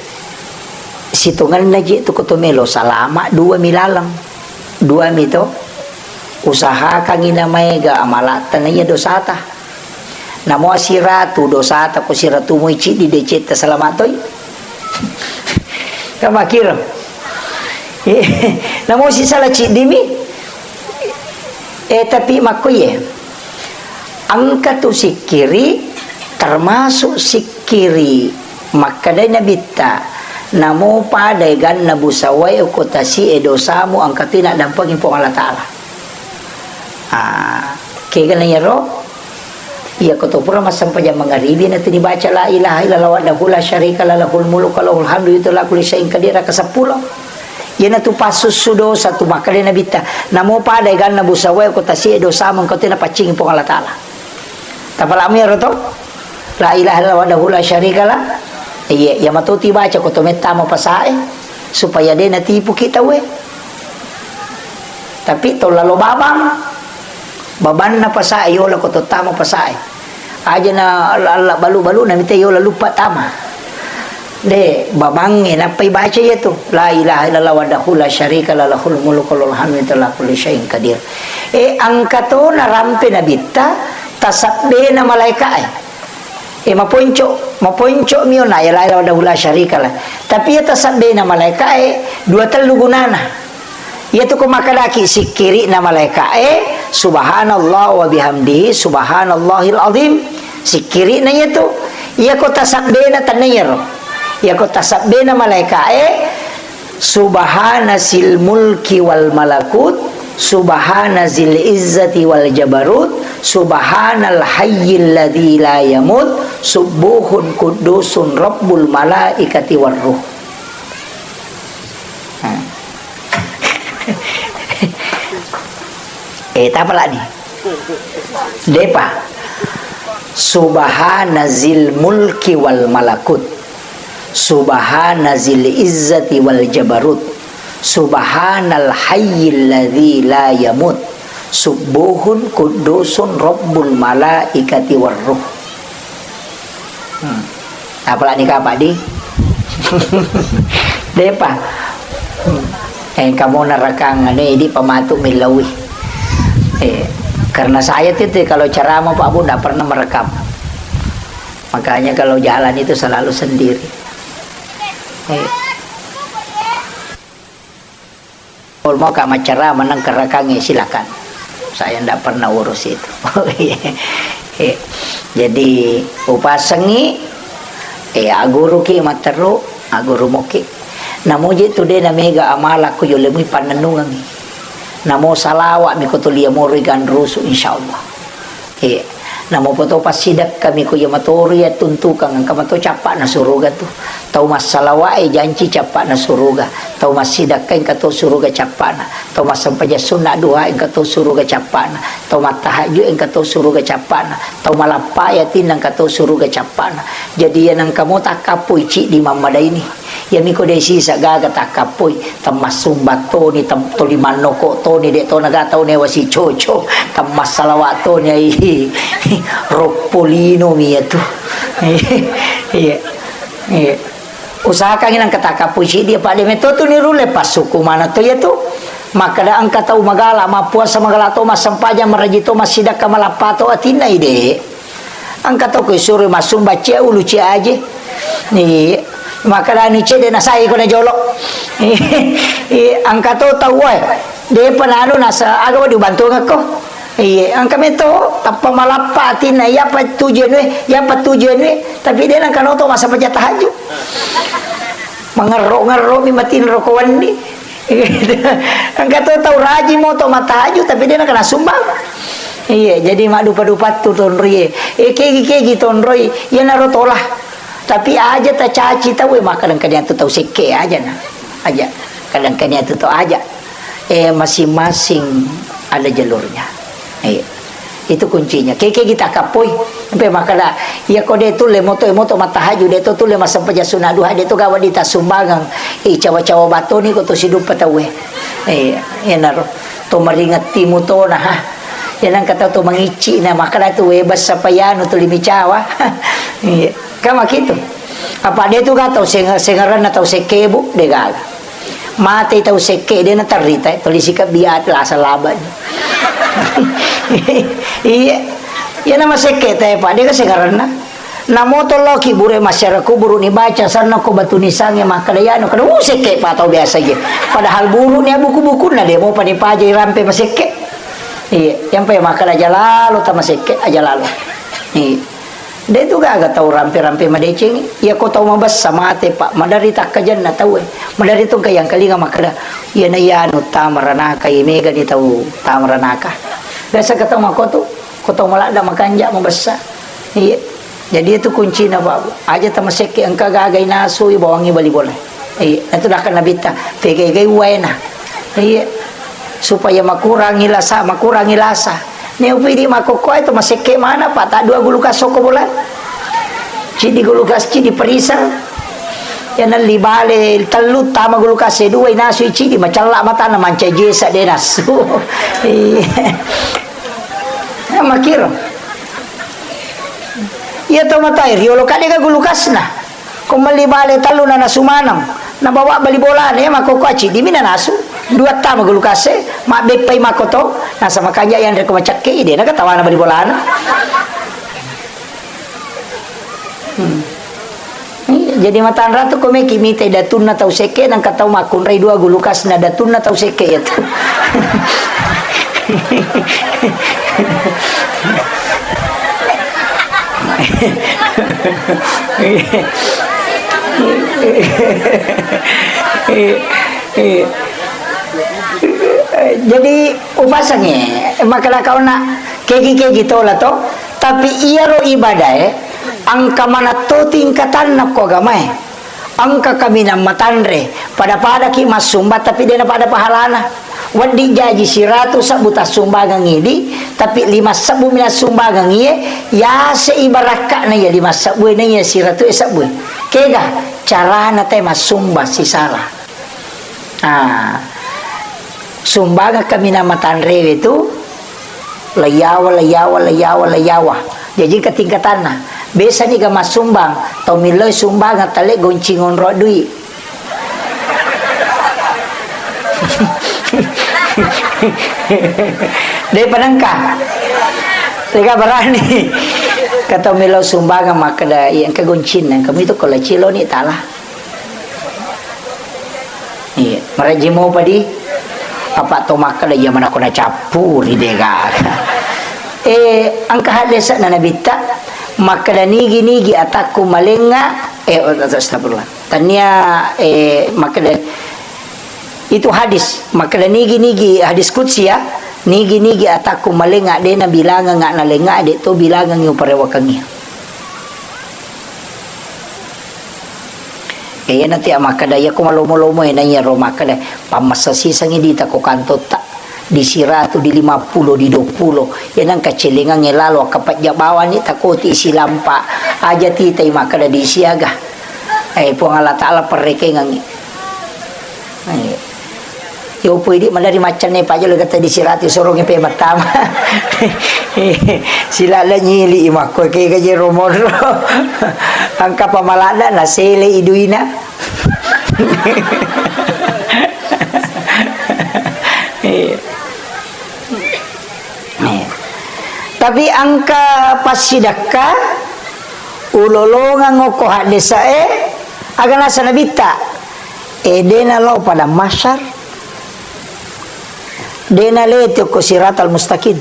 sitongenna je tu ko to melo salama, dua mi laleng. Dua mi to. Usahakangi na maega amalatta na iya dosata. Namo siratu dosata ko siratu moi ciddi decetta salama toi. Kamakiro. Namo sisala ciddi mi. Eh, tapi makkuye. Engka tu sikkiri, termasuk sikkiri makkedai Nabitta, Namo pada eganna busawae okko tasi'e dosamu engka tu naddampengi Puang Allah Ta'ala. Ah, kegana iyaro? Iya, ko to pura massempajang mangaribi, na tu nibaca la ilaha illallah wahdahu la syarika lah, lahul mulku wa lahul hamdu, yuhyi wa yumiitu wa huwa ala kulli syai'in qadir, raka seppulo. Iyana tu passussu dosa tu, makkeda Nabitta, namo pada eganna busawae ko tasi'e dosamu engka tu napaccingi Puang Allah Ta'ala. Tapalami iyaro to? La ilaha illallah wahdahu la syarika lah. Iya, iya matotu ibaca ko to mettama pasae, supaya de natipuki tauwe. Tapi to lalo babang, babanna pasae, yola ko to tama pasae. Aja na la, la balu-balu na mita yola luppa tama. De, babangnge nappa ibaca iyatu. La ilaha illallah wahdahu la syarika lah, lahul mulku wa lahul hamdu, ala kulli syai'in qadir. E, engka to narampe Nabitta, tasabbena malaeka'e. E, maponco, maponco mi ona, ya la ilaha wahdahu la syarika lah. Tapi iya tasabbena malaeka'e, dua tellu gunana. Iyatu ko makkedaki sikkiri'na malaeka'e, subhanallah wa bihamdihi, subhanallahil azim. Sikkiri'na iyatu. Iya ko tasabbena tennayaro. Iya ko tasabbena malaeka'e, subhana zil mulki wal malakut, subhana zil izzati wal jabarut, subhanal hayyil ladzi la yamut, subbuhun quddusun rabbul malaikati war ruh. Hmm. Eh, tapa lani? Depa. Subhana zil mulki wal malakut. Subhana zil izzati wal jabarut. Subhanal hayyil ladzi la yamut. Subbuhun quddusun rabbul malaikati war ruh. Hmm. Apalagi kapang di? Depa. Hmm. Eh, kamu nerekang ini di pematu milawi. Eh, karena saya tuh, tuh kalau ceramah Pak Bu nggak pernah merekam. Makanya kalau jalan itu selalu sendiri. Eh. Kalau mau ka maccarama nang kerekangnge, silakan. Saya ndak pernah urus itu. Iya. Jadi, upasengi, eh, aguruki matteru, aguru moki. Namuji tu de na mega amalakku yolemui pannennungengi. Namo salawat mi ko tulia moro iganrusu, insyaallah. Eh, namo poto passidekka mi ko iya matoro iya tuntukang, engka mato cappa'na suruga tu. Tau massalawae janci cappa'na suruga. Tau massidekka engka to suruga cappa'na. Tau massempajang sunna duha engka to suruga cappa'na. Tau mattahajju engka to suruga cappa'na. Tau malappa yatinna engka to suruga cappa'na. Jadi iya nengka mo takkappoi ciddi mammadaini. Iyami ko de sisa gaga takkappoi, temmassumba toni, tem-, toli mannoko toni, de to naga tau newa sicoco, temmassalawa toni ai roppo lino mi iyatu. Iya. Iya. Usahakangi nengka takkappoi siddi, apa de metto tu nirulle passuku mana to iyatu. Makkeda engka tau magala, mappuasa magala to, massempajang maraji to, massidekka malappa to, atinna ide. Engka to ko suro massumba cia ulu cia aje. Iya. Makkedani cedde nasai ko na jolo. Iya, engka to tau, eh, depa nanu nasa aga wadi ubantungekko. Iya, engka meto tappa malappa atinna, iyapa tujuan we, iyapa tujuan we, tapi de nengka noto masa paja tahajud. Mengerro-ngerro mi matinro ko wenni. Engka to tau rajing mo to mattahajud, tapi de nakana sumbang. Iya, jadi maddupa-dupattu tonroie. Eh, kegi-kegi tonroi, iyanaro tola. Tapi aja tacaci tau, eh, makkadang kaniatu tau sekke aja na. Aja. Kadang kaniatu tau aja. Eh, masing-masing ada jalurnya. Iya. Itu kuncinya. Keke kita kapoi. Sampai makkada, iya ko de tulle moto, moto mattahajud, de to tulle massempajang sunna duha, de to gawa dita sumbangang. Eh, cawa-cawa batoni ko to siduppa tauwe. Eh, iyanaro. To maringatti mutona, ha. Iya nengka tau to mangicci na makkada tu we bessa payanu tuli micawa. Iya. Kama kitu. Apa de tu ga tau seng-, sengerenna tau sekke bu, de gaga. Mate tau sekke, de naterrita, tuli sikabbi ati lasa laba. Iya. Iya nama sekke te, Pak, de ga sengerenna. Namo to loki bure masyarakat kuburu ni baca sanna ko batu nisange makkada yanu, kada, uh, sekke pa tau biasa je. Padahal buru ni buku-bukunna de mo pani paja irampe masekke. Iya, yang pe makkada aja lalo tama sekke, aja lalo. Iya. De' tu gaga tau rampe-rampe madeceng. Iya ko tau mabessa mate, Pak, maderri takkajenna tauwe. Maderri tu engka yang kalinga makkeda, "Iyana iyanu tama ranaka, iya megani tau tama ranaka." Biasa ka tau makko tu, ko tau maladda makanja mabessa. Iya. Jadi itu kuncina, Pak. Aja tamasekke engka gaga inasui bawangi bali bola. Iya, itu nakka Nabitta, "Pegai-gai uwaena." Iya. Supaya makurangi lasa, makurangi lasa. Neupidi makkokkoe to masekke mana, Pak, ta dua gulukas sokko bola. Cidi gulukas, cidi perisang. Ya nelli bale tellu tama gulukas e dua inasui cidi macella matana mancaji esa de nasu. Iya. Makiro. Iya to matai riolo kadega gulukasna. Ko melli bale tellu na nasu maneng, nabawa bali bolana, iya makkokkoe cidi mi nanasu. Dua tama gulukase, mabbeppai makko to, nasaba makanja yanre ko macakke, ide na katawana bali bolana. Hmm. Iya, jadi matanra tu ko meki mitai datunna tau sekke, nangka tau makkunrai dua gulukasna datunna tau sekke ya tu. Jadi, upasangi, makkeda kauna kegi-kegi tola to, tapi iyaro ibadae engka manatto tingkatanna ko agamae. Engka kaminang matanre, pada-padaki massumba, tapi dena pada pahalana. Wedding jaji siratu sebbu tassumbangang idi, tapi lima sebbu mi nassumbangang iye, yase ibarakkana iya lima sebbu e, na iya siratu e sebbu e. Kega carana te massumba sisala. Ah, sumbangeng kaminang matanrewe tu, Laiyawa, laiyawa, laiyawa, laiyawa. Jaji engka tingkatanna. Biasani ga massumbang, tau milloi sumbangeng tale goncing onro dui. Daripada engka. Tega berani. Ka tau millau sumbangeng makkeda, "Iya, engka goncinna, engka mitu ko laciloni tala." Iya, marejji mopa di. Apa to makkeda, iya mana ko nacappuri de gaga. Eh, engka haddese'na Nabitta makkeda, "Nigi-nigi atakku malengnga," eh, astagfirullah. Tania, eh, makkeda, itu hadis, makkeda, "Nigi-nigi," hadis qudsi ya, "Nigi-nigi atakku malengnga, de nabilangengnga nalengnga, de to bilangengngi uparewakengngi." Iyana tia makkeda, iya ko malomo-lomo e, na iyaro makkeda, pammassa sisengngi dita ko kantotta, di siratu, di lima pulo, di dua pulo. Iyana engka celengangnge lalo, akkapejja bawani takoti silampa. Aja titai makkeda di siaga. Eh, Puang Allah Ta'ala perrekengangngi. Eh. Yopo idi maderri maccanne pajolo getta di siratu sorongi pe mattama. Silala nyili i makko ke gaje romonro. Angka pamaladda na sele iduina. Iya. Iya. Tapi angka passidakka ulolongang okko haddesa e, aga nasa nabitta. E, dena lao pada masar. Dena lete okko siratal mustaqim.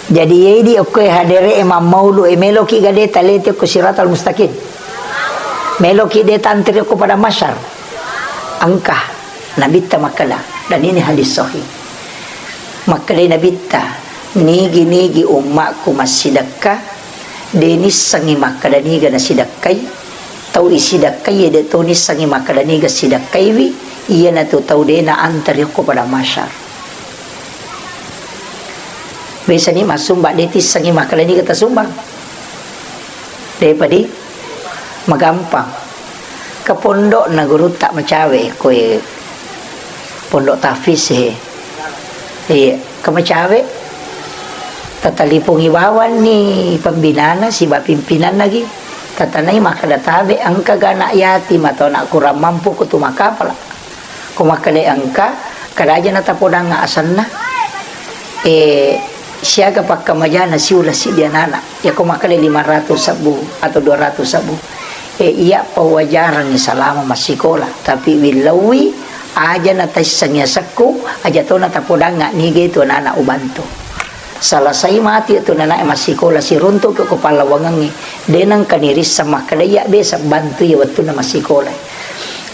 Jadi, yedi okko e hadere e mammaulu e meloki gade talete okko siratal mustaqim. Meloki de tantri okko pada masar. Engka Nabitta makkeda, dan ini hadis sahih. Makkedai Nabitta, "Nigi-nigi ummakku massidekka, de nissengngi makkeda niga nasidekkai. Tau isidekkai, de to nissengngi makkeda niga sidekkaiwi, iyanatu tau de naantari okko pada masyar." Biasani massumba, de tissengngi makkeda niga tasumbang. Depadi magampang. Ke pondokna gurutta macawe, koe pondok tahfiz e. Iya, ke macawe. Tatalipungi bawanni pembinana siba pimpinanna gi. Tatanai makkeda tabe engka ga anak yatim atau anak kurang mampu kutu makapala. Ko makkeda engka, kadaja natapodang asenna. Eh, siaga pakkamajana siula siddi anana. Yako makkeda lima ratus sebbu atau dua ratus sebbu. Eh, iya pawajarangngi salama massikola. Tapi willauwi, aja nataissengngi asekku, aja to natapodangnga niga itu anana ubantu. Salasai matu iyatu nanae massikola, siruntu'ki ko pallawangengnge, de nengka nirisseng makkeda iya besa bantu iya wettunna massikola.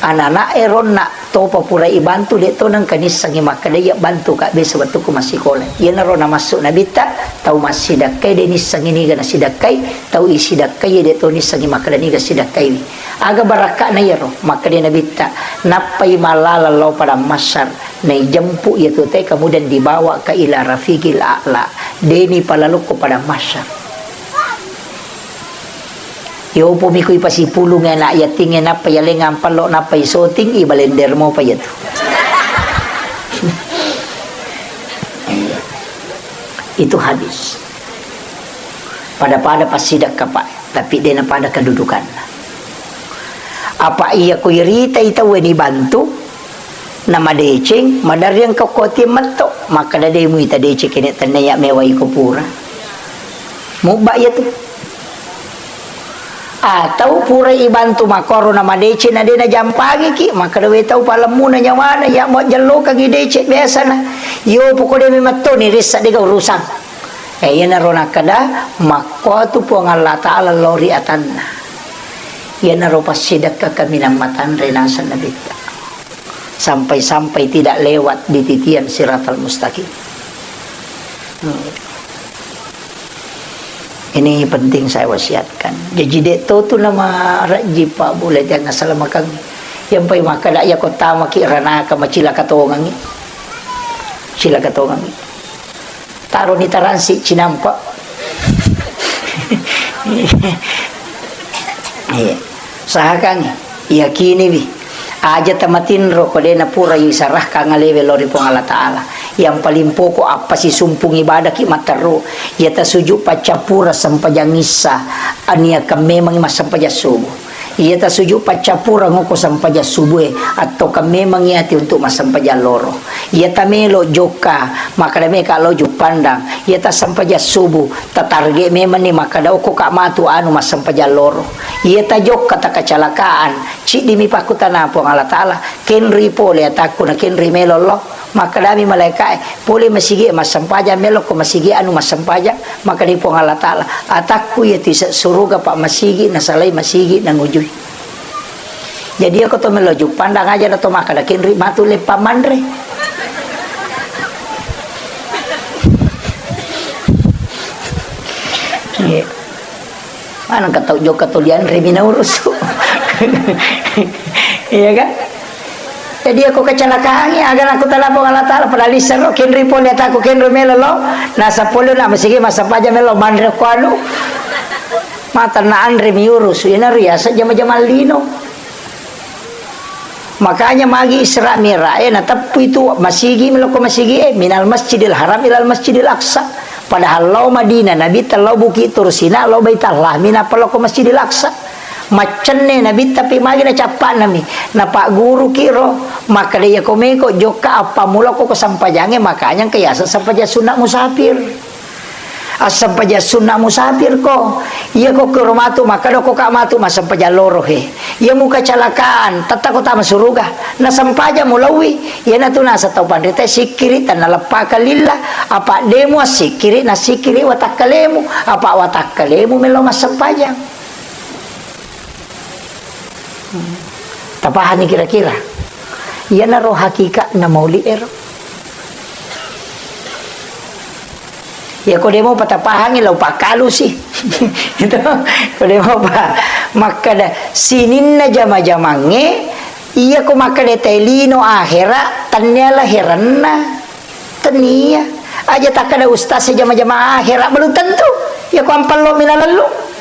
Anana'e ronna topa pura ibantu, de to nengka nissengngi makkeda iya bantuka besa wettukku massikola. Iyanaro namassu Nabitta, tau massidakkai de nissengngi niga nasidakkai, tau isidakkai de to nissengngi makkeda niga sidakkaiwi. Aga barakka'na iyaro? Makkeda Nabitta, nappai mallaleng lao padang mahsyar. Naijempu iyatu te, kemudian dibawa ke ila rafiqil a'la. Deni palalukko pada mahsyar. Yopo miko ipasipulung anak yatingnge, nappa yalengang pallo, nappa isoting, ibalender mopa iyatu. Itu hadis. Pada-pada passidakka, Pak, tapi dena pada kedudukanna. Apa iya ko iritai tauwe nibantu, namadeceng, maderri engka ko ati metto, makkeda de muita deceng kene tennia mewai ko pura. Mubba iya tu. Atau pura ibantu makkoro namadeceng na de najampangiki, makkeda we tau palemmuna nyawana, iya mo jellokangi deceng biasana. Yo poko de memetto ni rissa dega urusan. Eh, iyanaro nakkeda, makkuatu Puang Allah Ta'ala lao ri atanna. Iyanaro passidekka kaminang matanre naseng Nabitta. Sampai-sampai tidak lewat di titian siratal mustaqim. Hmm. Ini penting saya wasiatkan. Jaji, de' to tu nama rajji, Pak, Bu, le, jangan salamakan. Yang pai makkeda, iya ko tamaki ranaka, macilaka tongangi. Cilaka tongangi. Taroni taransi cinampa. Iya. Usahakan, yakiniwi. Aja tamatinro ko de napura isarahkan alewe lao ri Puang Allah Ta'ala. Yang paling pokok, appasisumpung ibadaki matteru. Iya tasuju paccappura sempajang issa, aniakan memang massempajang subuh. Iya tasuju paccappureng okko sempajang subue, attokang memangngi ati untuk massempajang loro. Iya tamelo jokka, makkeda meka lao Juppandang. Iya tassempajang subuh, tatarget memanni makkeda okko ka matu anu massempajang loro. Iya tajokka takacalakaan, ciddimi pakkutana Puang Allah Ta'ala, kenri pole atakku na kenri melo lo. Makkedami malaeka'e, "Pole masigi massempajang, melo ko masigi anu massempajang." Makkedai Puang Allah Ta'ala, "Atakku iya tise suruga pa masigi, nasalai masigi nangujui." Jadi, iya ko to melo Juppandang aja na to makkeda, "Kenri matu leppa manre." Iya. Mana engka tau jokka to lianre mi naurusu. Iya kan? Jadi, iya ko kecelakaan, iya, aga nakkutana Puang Allah Ta'ala, padahal issero, kenri pole atakku, kenri melo lo, nasa pole na masigi massempajang melo manre ko anu. Mata na anre mi urusu, ina riasa jama-jama lino. Makanya magi Isra Mi'raj e, nateppu itu masigi, meloko masigi e, minal Masjidil Haram ilal Masjidil Aqsa. Padahal lao Madinah, Nabi tellau Bukit Tur Sina, lao Baitullah, mina peloko Masjidil Aqsa. Maccenne Nabi, tapi magi nacappa'nami. Napagguruki ro, makkeda iya ko meko jokka appammula ko, ko sempajange, makanya engka yaseng sempajang sunna musafir. Assempajang sunna musafir ko. Iya ko kero matu, makkeda ko ka matu massempajang loro he. Iya mukacalakaan, tetta ko tama suruga. Nasempajang mulauwi. Iyanatu nasa tau panrita sikkiri, tanna leppaka lillah. Apa demu assikkiri, nassikkiri watakkalemu. Apa watakkalemu melo massempajang. Tapahangi kira-kira? Iyanaro hakikatna maulid ero. Iya ko demo patapahangi, lau pakkalusi. Itu, ko demo pa makkeda sininna jama-jamangnge, iya ko makkeda tai lino akhera, tannia laheranna. Tania. Aja takkeda ustaz e jama-jama akhera, belum tentu. Iya ko ampello mina lellu.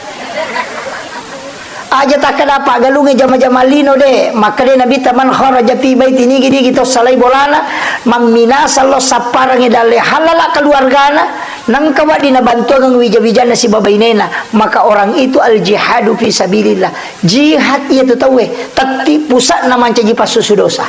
Aja takkeda paggalungnge jama-jama lino de. Makkeda Nabitta, "Man kharaja fi baiti," nigi-nigi to salai bolana, mamminasa lo sapparangi dalle halala keluargana, nengka wedding nabantuangeng wija-wijanna sibawa bainena, maka orang itu al jihadu fi sabilillah. Jihad iya tu tauwe, tetti pusatna mancaji passusu dosa.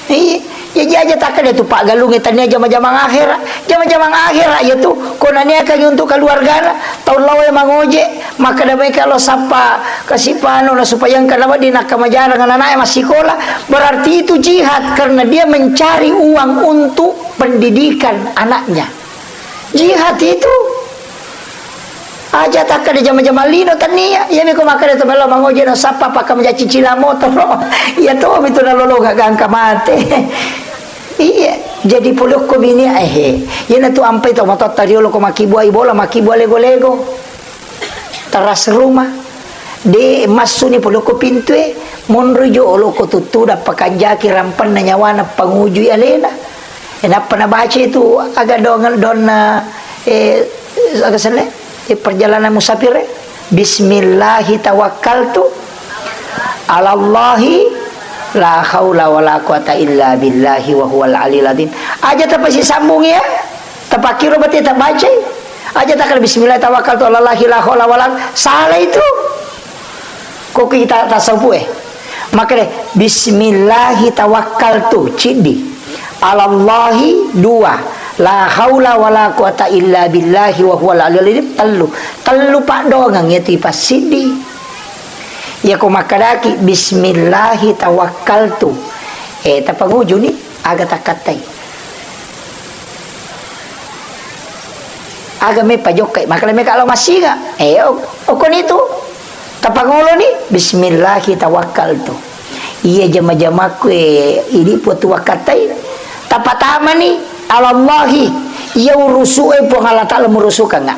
Iya, iya, jaji aja takkeda tu paggalungnge tania jama-jamang akhera. Jama-jamang akhera iya tu, ko naniakangi untuk keluargana, tau lao e mangoje, makkeda meka lo sappa kasipano na supaya engka na wedding nakkamajarang ananae massikola, berarti itu jihad karena dia mencari uang untuk pendidikan anaknya. Jihad itu. Aja takkeda jama-jama lino tania. Iya miko makkeda to melo mangoje no sappa pakka menjaci cila motoro. Iya to mitu nalolo gangka mate. Iya, jadi polokko bini ehe. Iya natu ampai to matotta riolo ko makibuai bola, makibua lego-lego. Teras rumah. De massuni polokko pintue, monro jolo ko tuttuda pakanjaki rampenna nyawana pangujui alena. E, nappa nabaca itu aga dongeng donna, eh, aga senne? Eh, perjalanan musafir, eh. Bismillahi tawakkaltu alallahi la haula wala quwata illa billahi wa huwal aliyul azim. Aja tapasisambung ya. Tapakkiro berarti tabacai. Aja takal bismillah tawakkaltu alallahi la haula wala, salah itu. Kok kita tasawuf, eh? Makanya, bismillahi tawakkaltu, ciddi. Alallahi, dua. La haula wala quwata illa billahi wa huwal aliyul azim, tellu. Tellu paddoangeng itu ipassiddi. Iya ko makkadaki, bismillahi tawakkaltu. Eh, tapangujuni, aga takkattai. Aga me pajokkai, makala me kalo masinga. Eh, o-, okoni tu. Tapangoloni, bismillahi tawakkaltu. Iya jama-jamaku, eh, idi puatu wakkatai. Tapatamani, alallahi. Iya urusu, eh, Puang Allah Ta'ala murusukangnga.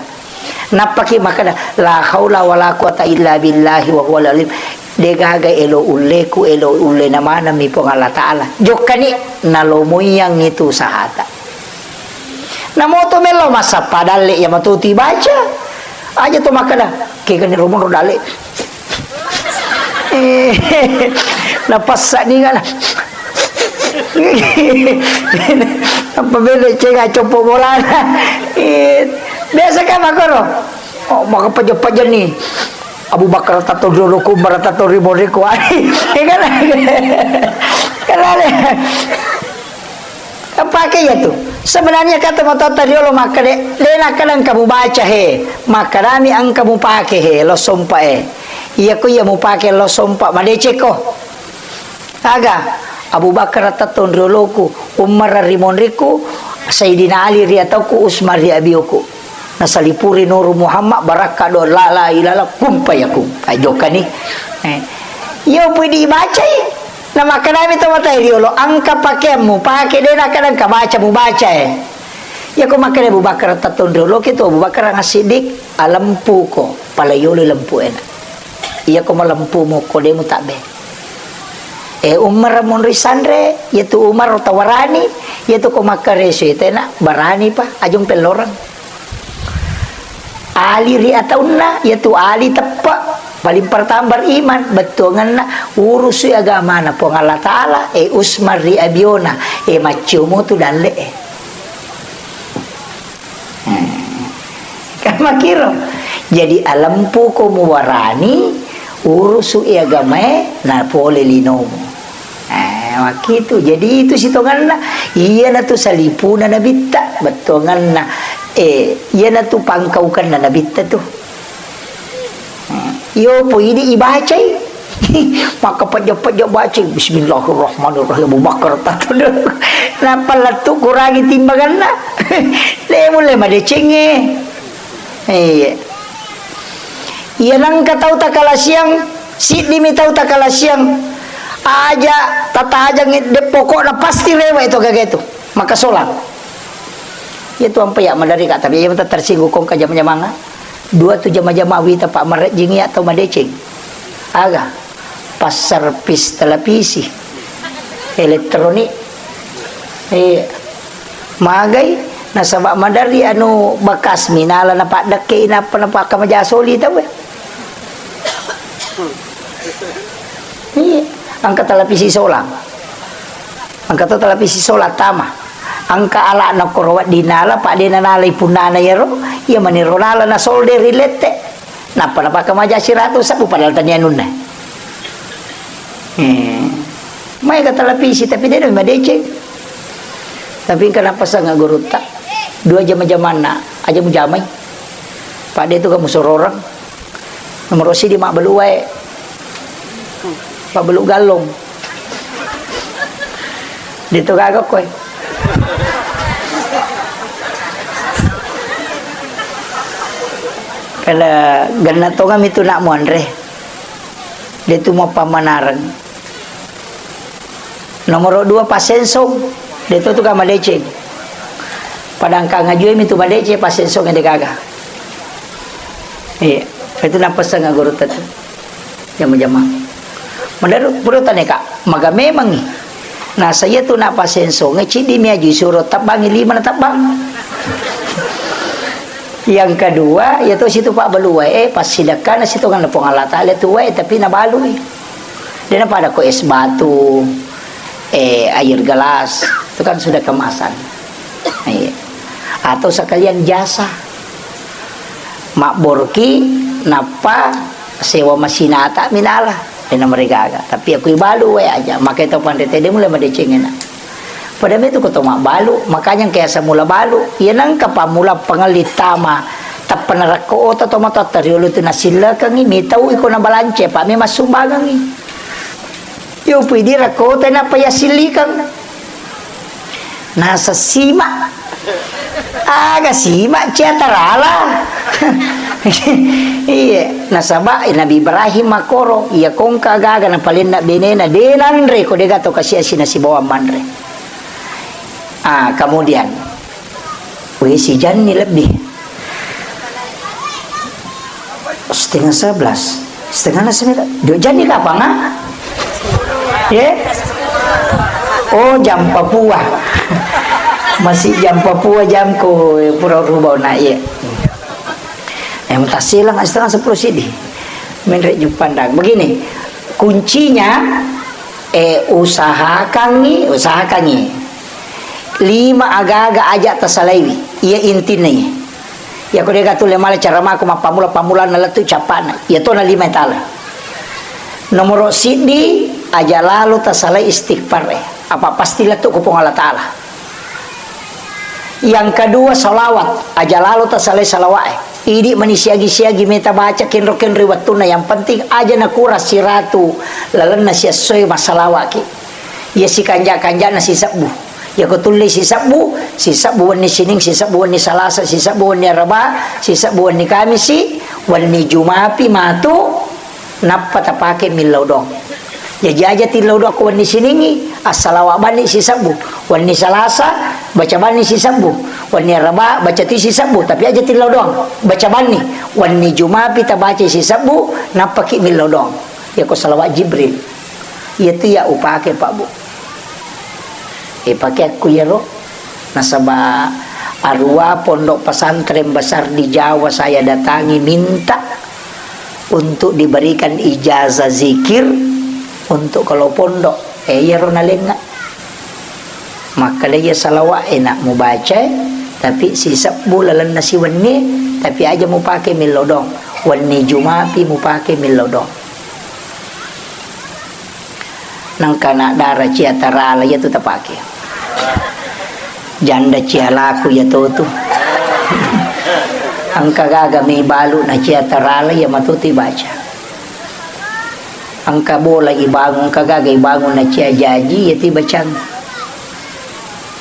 Nappaki makkeda, la haula wala quwata illa billahi wa huwal alim. Degaga elo ulleku, elo ullena maneng mi Puang Allah Ta'ala. Jokkani, nalomoiang itu sahata. Namoto mello massappa dalle iya matu tibaca. Aja to makkeda, kegani romonro dalle. Eh, napassa ni ngana. Apa bele cenga coppo bolana. Eh, biasa kan makoro. Oh, maka peja-peja ni. Abu Bakar tato dulu ku, Umar tato rimo riko. Iya kan? Kan ada. Pake iya tu. Sebenarnya kata matotta riolo makkeda, de nakkeda engka mubaca he. Makkedami engka mupake he, lo sompa e. Iya ko iya mupake lo sompa, madecekko. Aga, Abu Bakar tetto ri oloku, Umar ri monriku, Sayyidina Ali ri atauku, Usman ri abioku. Nasalipuri Nuru Muhammad, barakka do la, la ilaha illallah, kun fayakun. Ai jokkani. Eh. Iya pui dibacai. Namakkedami to matae riolo, engka pakeammu, pake de nakkeda engka baca mubaca e. Iya ko makkeda Abu Bakar tetto ri oloki tu, Abu Bakar nga Siddiq, alempuko, pala yolo lempu ena. Iya ko malempumu ko de mutabbe. Eh, Umar monri sanre, iya tu Umar tawarani, iya tu ko makkareso tena barani pa, ajung pelloreng. Ali ri ataunna, iya tu Ali teppe, paling pertama beriman, bettuangenna urusi agamana Puang Allah Ta'ala, eh, Usman ri abiona, eh, maccio mutu dalle, eh. Hmm. Kan makiro. Jadi alempuko muwarani, urusu agamae, na pole linomu. Eh, makkitu. Jadi itu sitonganna. Iyanatu salipuna nabitta, bettuanganna. Eh, iyanatu pangkaukanna nabitta tu. Hmm. Iyo po idi ibacai. Maka pejja-pejja bacai, "Bismillahirrahmanirrahim." Abu Bakar tatodong. Nappa lettu kurangi timbanganna. Le mulle madecengnge. Iya. Iya nangka tau takalasiang, siddimi tau takalasiang. Aja tatajangngi de pokokna pasti rewe to gaga itu. Maka solang. Iya tu ampe ya madari ka, tapi iya tersinggung kong ka jama-jamanga. Dua tu jama-jama wita pa marejjing iya tau madeceng. Aga? Passervis televisi, elektronik. Eh, magai, nasaba madari anu bekas minala napaddekke nappa napakkamaja soli tau, eh. Iya, engka televisi solang. Engka to televisi solang tama. Engka ala'na koro wedding nala, pa de nanalai punnana iyaro, iya maniro nala nasolde ri lette. Nappa napakkamaja siratu sebbu padahal tania anunna. Eh, maega televisi, tapi de madeceng. Tapi engka napasang gurutta, dua jama-jamanna, aja mujamai. Pa de tu kamu sororang. Nomoro sidi mabbelu wae. Mabbelu gallong. Ditu gaga koe. Ele, genna tongeng mitu nak muanre. De tu mau pamanareng. Nomoro dua, pasensong. De tu tu ka madeceng. Padangkang ajue mitu madeceng, pasensong de gaga. Iya, itu napaseng guru tetu. Jama-jama. Menurut, menurut tane, Kak, maga memangi. Nah, saya tu nak pasensong, ciddi mi aju suro tabbangi lima na tabbang. Yang kedua, ya tu situ Pak balua, eh, pas sidekana situ kan Puang Allah Taala tu wae, tapi nabalui. Dia pada ko es batu, eh, air gelas, itu kan sudah kemasan. Iya. Atau sekalian jasa. Mabborki, nappa sewa masinata minala. Dena marigaga. Tapi aku ibalu wae aja. Makai tau panre tede mulai madecengena. Pada metu ko to mabbalu, makanya engka yaseng mula balu. Iya nengka pammula pengelli tama, tappa narekko oto to matotta riolo tu nasillakengi, mitau iko nabalance, pa memang sumbangengi. Yo pui di rekko te nappa yasillikeng. Nasa sima. Aga sima cia tarala. Iya, nasaba Nabi Ibrahim makoro, iya kongka gaga napalenna benena, de nanre ko dega to kasi-asi nasibawang manre. Ah, kemudian, weh, sijanni lebbi. Setengah sebelas. Setengah sebelas. Dua janni kapang, ah? Ye? Oh, jam Papua. Masih jam Papua jamku, eh, pura rubah nak, ye. Yang tasilang setengah sepuluh sidi. Menrek Jupandang. Begini, kuncinya, eh, usahakangi, usahakangi. Lima aga-aga aja tasalaiwi. Iya intinna iya. Iya ko dega tulle mala cara mako mappammula-pammulanna lettu cappana. Iya tona lima tala. Nomoro siddi, aja lalo tasalai istighfar e. Apa pasti lettu ko Puang Allah Taala. Yang kedua, salawat. Aja lalo tasalai salawat e. Idi mani siagi-siagi meta baca kenro-kenro wettunna. Yang penting aja nakurang siratu lalenna siessoe massalawaki. Iya sikanja-kanjana sisebbu. Iya ko tulle sisebbu, sisebbu wenni Sining, sisebbu wenni Salasa, sisebbu wenni Araba, sisebbu wenni Kamisi, wenni Jumapi matu, nappa tapake millau dong. Jaji aja tillau dong ko wenni Siningi, assalawa banni sisebbu. Wenni Salasa, baca banni sisebbu. Wenni Araba, baca ti sisebbu, tapi aja tillau dong, baca banni. Wenni Jumapi tabaca sisebbu, nappaki millau dong. Iya ko salawat Jibril. Iya tu iya upake, Pak, Bu. Eh, pakeakku iyaro, nasaba arua pondok pesantren besar di Jawa saya datangi minta untuk diberikan ijazah zikir untuk kalau pondok. Eh, iyaro nalenna. Makkeda iya salawat enak mubaca, tapi sisebbu lalenna siwenni, tapi aja mupake millau dong. Wenni Jumapi mupake millau dong. Nengka anak dara cia tarala, iya tu tapake. Janda cia laku iya to tu. Engka gaga mi balu na cia tarala, iya matu tu ibaca. Engka bola ibangun, engka gaga ibangun na cia jaji, iya tu ibacang.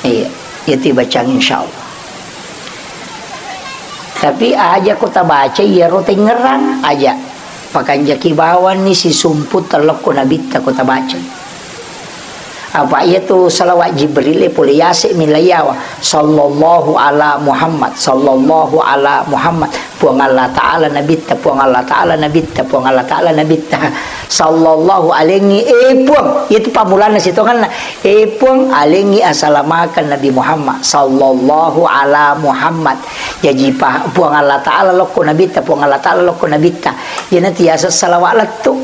Iya, iya tu ibacang insyaallah. Tapi aja ko tabaca iyaro tengngerang aja. Pakanjaki bawanni sisumpu tellokko nabitta ko tabaca. Apa iya tu salawat Jibril e pole yase mi laiyawa. Sallallahu ala Muhammad, sallallahu ala Muhammad. Puang Allah Ta'ala nabitta, Puang Allah Ta'ala nabitta, Puang Allah Ta'ala nabitta. Sallallahu alengngi, eh, Puang. Iya tu pammulanna sitongenna. Eh, Puang, alengngi asalamakan Nabi Muhammad. Sallallahu ala Muhammad. Jaji pa-, Puang Allah Ta'ala lokko nabitta, Puang Allah Ta'ala lokko nabitta. Iyana tu yaseng salawat lettu.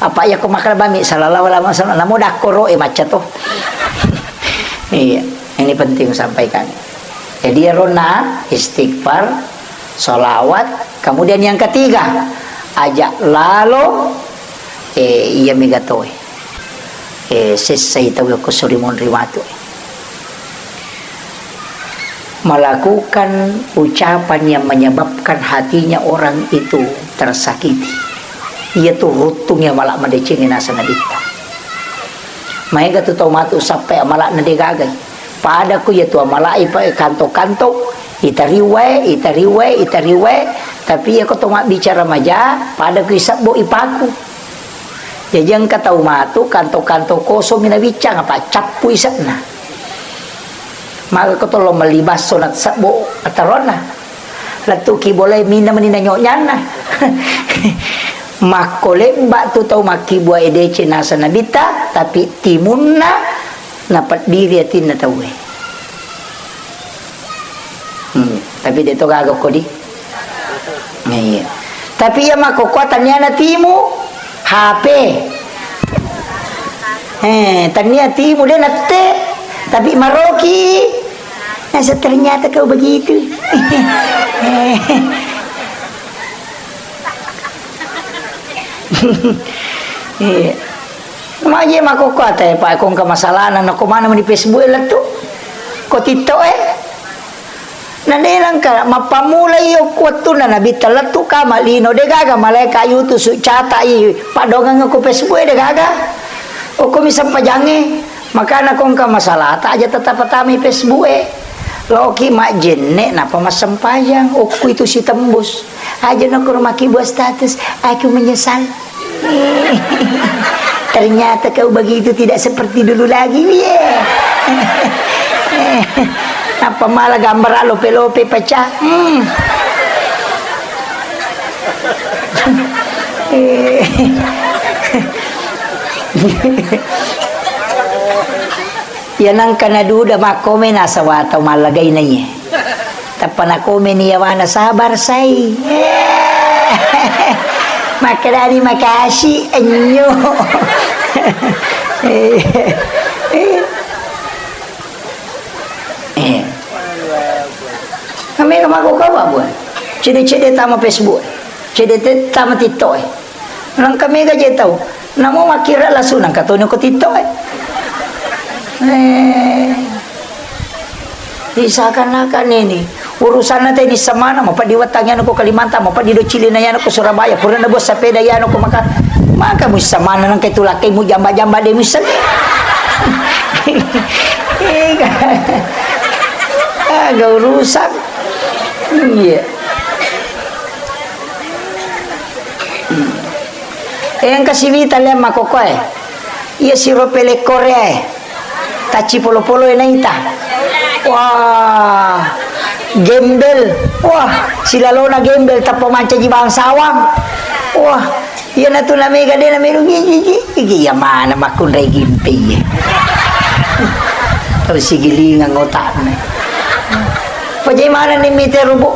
Apa iya ko makkeda bami sallallahu alaihi wasallam, namo dakkoro e macca to. Iya, ini penting sampaikan. Jadi iyarona istighfar, salawat, kemudian yang ketiga, aja lalo, eh, iya mega toe. Eh, sessai tau ko suri monri matu. Melakukan ucapan yang menyebabkan hatinya orang itu tersakiti. Iya tu ruttung iya mala madeceng naseng nabitta. Maega tu tau matu sappai amala'na de gagai. Pada ku iya tu amalai pa kanto-kanto, itariwae, itariwae, itariwae, Tapi iya ko to mabbicara maja, pada kui sebbo ipaku. Jaji engka tau matu, kanto-kanto kosong mi nabiccang, apa cappu ise'na. Maka ko to lo melli basso na sebbo ataronna. Lettuki bolai minna meni na nyonyanna. Makko lebba tu tau makkibua edece nasa nabitta, tapi timunna napeddiri atinna tauwe. Hmm, tapi de to gaga kodi. Iya. Tapi iya makkokkoa tania na timu H P. Eh, tania timu de nette, tapi maroki. Nasa ternyata kau begitu. Iya. Maje makkokkoa te, Pak, ko engka masalahna, nako mana meni Facebook e lettu? Ko TikTok e? Na de nengka, mappammula iyo ku wettunna nabitta lettu kama lino, de gaga malaeka yutusu cata i, paddongeng ku Facebook e, de gaga. Okko mi sempajangnge, makana ko engka masalahta aja tetap patami Facebook e. Loki majjenne, napa massempajang, okku itu sitembus. Aja nako rumaki buat status, aku menyesal. Ternyata kau begitu tidak seperti dulu lagi, ye. Apa malah gambar lope-lope pecah? Hmm. Iya nangka naduda makkomenna sawatau mallagai naiye. Tappa nakomeni yawana, "Sabar, sai." Makkedani, "Makasih, ennyo." Eh. Kami ke mako kawa, Bu. Cede-cede tama Facebook. Cede te-, tama TikTok. Nangka mega je tau. Namo makkira lasu nangka toni ko TikTok e. Eh. Di seakan-akan ini urusanna teni semana, mapa di wetang yano ko Kalimantan, mapa di docili na yano ko Surabaya, pura na bos sepeda yano ko maka, maka musamana nangka itu lakai mu jamba-jamba de museng. Ega. Aga urusan. Iya. Engka siwita lea makkokkoe. Iya siro pele Korea e. Tacci polo-polo e naita. Wah, gembel. Wah, silalona gembel tappa mancaji bangsawang. Wah, iya natu namega de namelu gigi gigi. Iya mana makkunrai gimpe iya. Terus sigilingang otakna. Pajai mana ni mite rubu?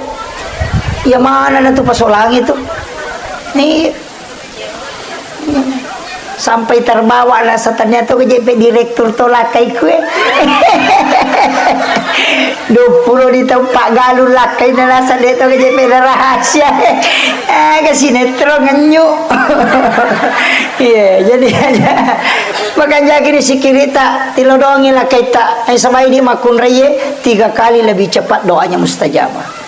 Iya mana natu pasolangi tu? Ni sampai terbawa rasa ternyata ko jepe direktur to lakkai kue. Dua puluh di tempat galu lakkai na rasa de to ko jepe rahasia. Eh, ke sinetron ngenyu. Iya, jadi aja. Makan jagi di sikirita, tilodongi lakkaita. Eh, sampai di makunraie, tiga kali lebih cepat doanya mustajabah.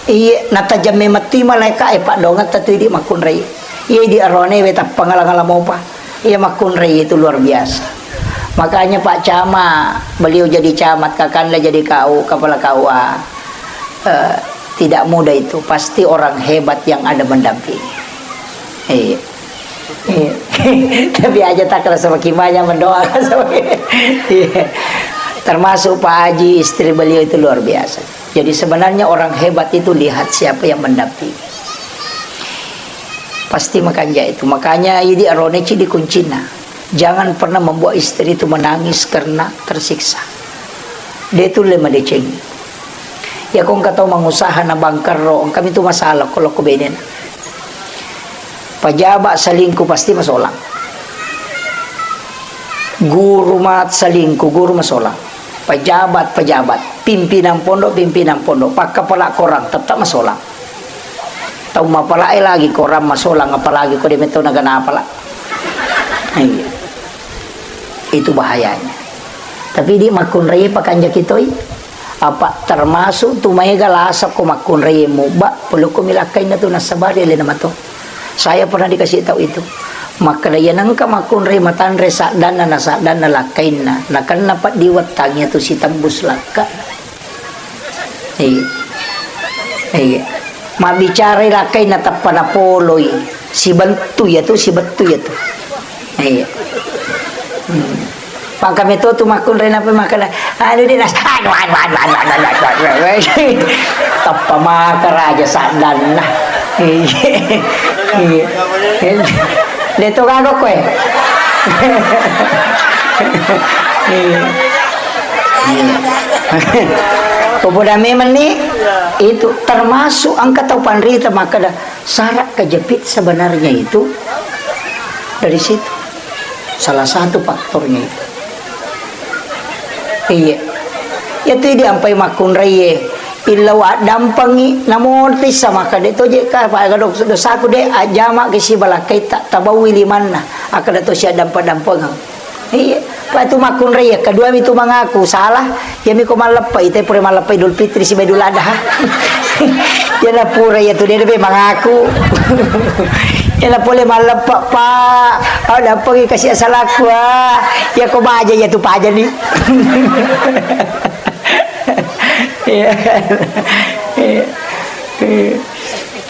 Iye, natajemme metti malaeka e, paddongetta tu idi makkunrai. Iye, idi arone we tappa ngala-ngala mopa. Iye, makkunrai itu luar biasa. Makanya Pak Camat, beliau jadi camat, Kakanda jadi K U, kepala K U A. Eh, tidak mudah itu. Pasti orang hebat yang ada mendampingi. Iya. Iya. Tapi aja tak kerasa makin banyak mendoa. Iya. Termasuk Pak Haji, istri beliau itu luar biasa. Jadi sebenarnya orang hebat itu lihat siapa yang mendampingi. Pasti makanja itu. Makanya idi arone cidi kuncina. Jangan pernah membuat istri itu menangis karena tersiksa. Dia itu le madeceng. Ya ko engka tau mangusaha na bangkerro, engka mitu masalah ko lokko benena. Pejabat selingkuh pasti masolang. Guru mat selingkuh, guru masolang. Pejabat, pejabat, pimpinan pondok, pimpinan pondok, pakkapala korang, tetap masolang. Tau mapalae lagi korang masolang, apalagi ko de metto naga napala. Iya. Itu bahayanya. Tapi di makkunrai pakanjaki toi. Apa termasuk tu maega lasa ko makkunrai mubba, pulukku milakkainna tu nasabari alena mato. Saya pernah dikasih tahu itu. Makkeda iya nengka makkunrai matanre saddanna na saddanna lakkainna. Nakenna peddi wettangnge tu sitembus lakka. Iya. Iya. Mabbicarai lakkai natappa napoloi. Sibettu iya tu, sibettu iya tu. Iya. Hmm. Pangka meto tu makkunrai napa makkeda, anu, de' nas-, anu, anu, anu. Tappa maka raja saddanna. Iya. Iya. De' to gaga koe. Iya. Iya. Ko poda memang ni, itu termasuk engka tau panrita makkeda, sara' kejepit sebenarnya itu dari situ. Salah satu faktornya itu. Iya. Iya tu diampai makkunraie. Illau addampengi, namo tissa makkeda, de' to je' ka, pa-, dosaku de', ajjama ke sibalakkai ta-, tabaui limanna. Akkeda to siaddampe-dampengeng. Iya, pa tu makkunrai, iya, kedua mi tu mangaku salah, iya mi ko malleppai, te pura malleppai Idul Fitri siba Idul Adha. Iya na pura iya tu de' de' mangaku. Iya na pole malleppa, Pak. Au dampeng kasi' asalaku, ah. Iya ko baja iya tu paja ni. Iya. Iya.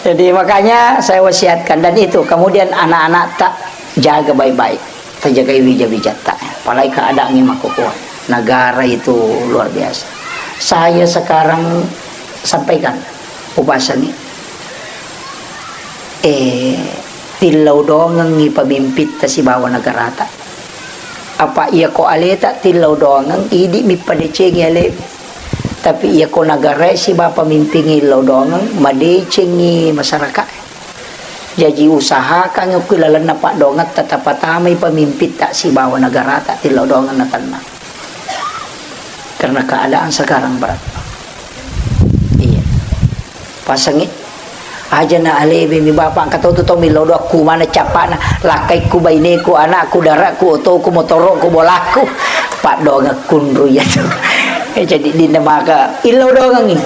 Jadi makanya saya wasiatkan dan itu kemudian anak-anak tak jaga baik-baik. Tajagai wija-wijatta. Apalagi keadaannya makkokkoe. Negara itu luar biasa. Saya sekarang sampaikan, upasangi. Eh, tillau doangengngi pemimpitta sibawa negarata. Apa iya ko aleta tillau doangeng, idi mi padecengi ale. Tapi iya ko negara sibawa pemimpin illau doangeng, madecengi masyarakat. Jaji, usahakan okko lalenna paddoangetta tapatamai pemimpitta sibawa negarata tillau doangeng natenna. Karena keadaan sekarang berat. Iya. Pasangi. Aja na alebe mi bapak, engka tau tu tau millau doa ku mana capana, lakkai ku baineku, anakku, darakku, otoku, motoroku, bolaku. Paddoangeng kunru iya tu. Eh, jadi dinna maka illau doangengngi.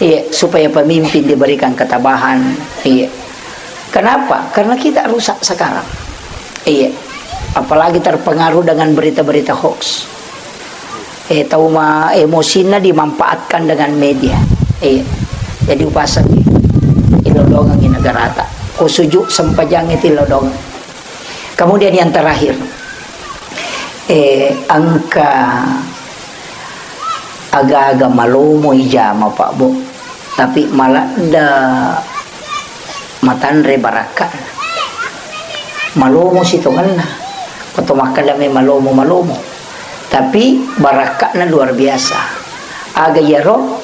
Iya, supaya pemimpin diberikan ketabahan. Iya. Kenapa? Karena kita rusak sekarang. Iya. Apalagi terpengaruh dengan berita-berita hoax. Eh, tau ma emosinna dimanfaatkan dengan media. Iya. Jadi upasang ilodongengi negarata. Ko suju sempajang itu ilodongeng. Kemudian yang terakhir, eh, engka aga-aga malomo ijama, Pak, Bu, tapi maladda matanre barakka'na. Malomo sitongenna, koto makkeda me malomo-malomo, tapi barakka'na luar biasa. Aga iyaro?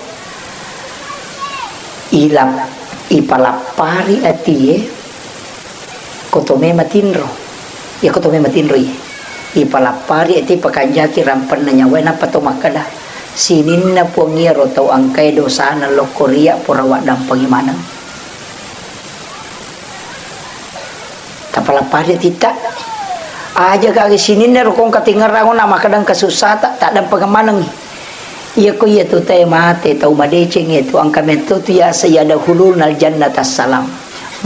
Ilap-, ipalappari atie, koto me matinro. Iya, koto me matinro, iya. Ipalappari atie, pakanjaki rampenna nyawae, nappa to makkeda, sininna Puang iyaro tau engkae dosana lokko ria pura waddampengi maneng. Tapalappari titta. Aja gaga sininna rokong katingerrango na makkeda engka sussata, taddampengeng manengngi. Iyako iyatu tae mate tau madeceng iyatu, engka metto tu yaseng yadkhulunal jannata salam.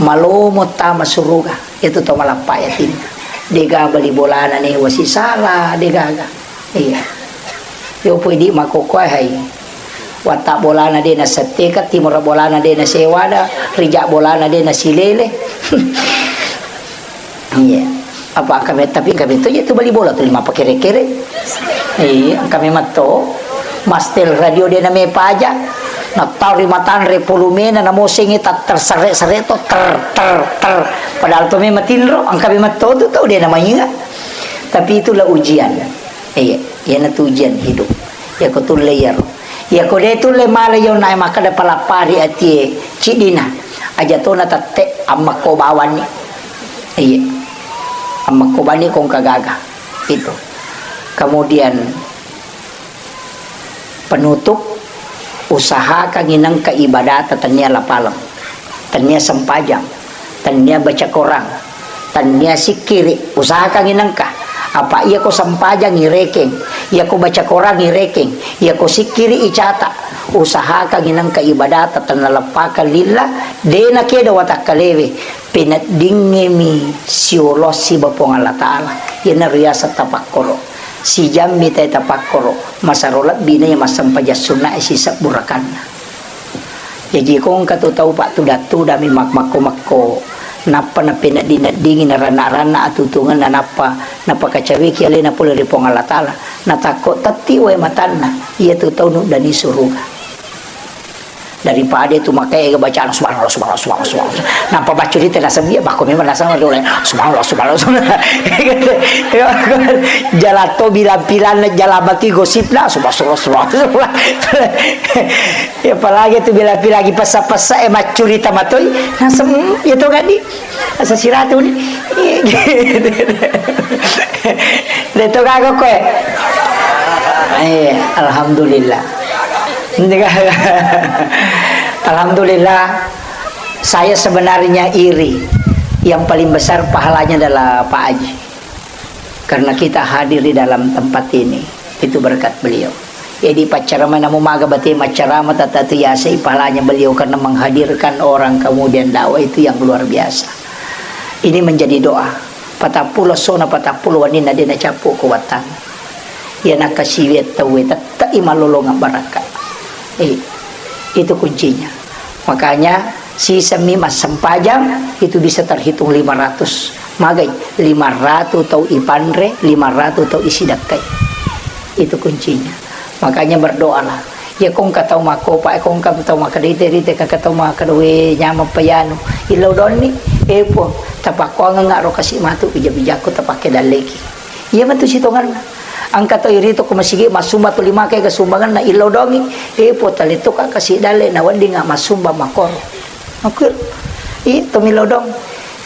Malomo tama suruga, iyatu tau malappa yatinna. Dega bali bolana newa sisala, degaga. Iya. Yopo idi makkokkoe hai. Watta bolana de nasetteka, timura bolana de nasewada, rija bolana de nasilele. Iya. Apa engka me-, tapi engka metto je tu bali bola tu lima pakere-kere. Iya, engka memang to. Mastel radio de name paja. Nattau ri matanre volumena, namosengi tatter sere-sere to, ter, ter, ter. Padahal to memang tinro, engka memang to tu tau de namainga. Tapi itulah ujian. Iya, iyana tu ujian hidup. Iyako tulle iyaro. Iyako de tulle mala iyo nae makkeda palappari atie ciddina. Aja tona tette ammakko bawanni. Iya. Ammakko bani kongka gaga. Itu. Kemudian penutup, usahakangi nengka ibadata tennia lapaleng, tennia sempajang, tennia baca Korang, tennia sikkiri, usahakangi nengka. Apa iyako sempajang irekeng, iyako baca Korang irekeng, iyako sikkiri icata, usahakangi nengka ibadata tenna leppakang lillah, de nakedo watakkalewe, peneddingngemi siolo siba Puang Allah Ta'ala. Iyana riaseng tapakkoro. Sijammi tae tapakkoro, masaro lebbi na iya massempajang sunnae sisebbu rakanna. Jaji ko engka tu tau pattuda-tudami mak-, makko-makko, nappa napenedding-neddingi naranna-ranna atutungenna, nappa napakacaweki alena pole ri Puang Allah Taala, natakko tetti wae matanna, iya tu tau nuddani suruga. Daripada tu makaega bacana, "Subhanallah, subhanallah, subhanallah, subhanallah." Nappa baccurita naseng, iya, bakko memang naseng dole, "Subhanallah, subhanallah, subhanallah." Jalatto bilang-bilang, jalamaki gosipna, "Subhanallah, subhanallah, subhanallah." Ya, apalagi tu bila-bila lagi pessa-pessa, eh, maccurita matoi, nasem, ya to, gadi. Asa siratu ni. Deto gaga koe. Eh, alhamdulillah. Alhamdulillah, saya sebenarnya iri. Yang paling besar pahalanya adalah Pak Haji. Karena kita hadir di dalam tempat ini, itu berkat beliau. Jadi, paccarama namu maga bate maccarama tata tu yasai pahalanya beliau karena menghadirkan orang, kemudian dakwah itu yang luar biasa. Ini menjadi doa. Patappulo sona patappulo wenninna de nacappu ko wattang. Iya nakasiwi tauwe tette'i malolongeng barakka. Eh, itu kuncinya. Makanya, sisemmi massempajang itu bisa terhitung lima ratus. Magai, lima ratus tau ipanre, lima ratus tau isidakkai. Itu kuncinya. Makanya berdoalah. Ya, kongka tau makopa, eh, kongka tau makkeda ite, rite, kaka tau makkeda, "We, nyameng payanu." Illau donni, eh, Puang, tapakuangeng ro kasi matu bija-bijakku tapake dalleki. Iya matu sitonganna. Engka to irito ko masigi massumba tuli make ga sumbanganna, illau dongi. Eh, po talitto ka kasi dalle na wedding nga massumba makoro. Aku, iya to millau dong.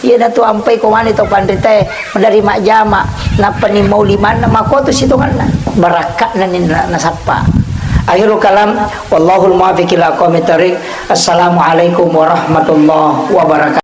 Iya na tu ampai ko mani to panritae, madari majjama, nappa ni mau limanna, mako tu sitonganna. Barakka'na ni na-, nasappa. Akhirul kalam, wallahul muwaffiq ila aqwamit thariq. Assalamualaikum warahmatullahi wabarakatuh.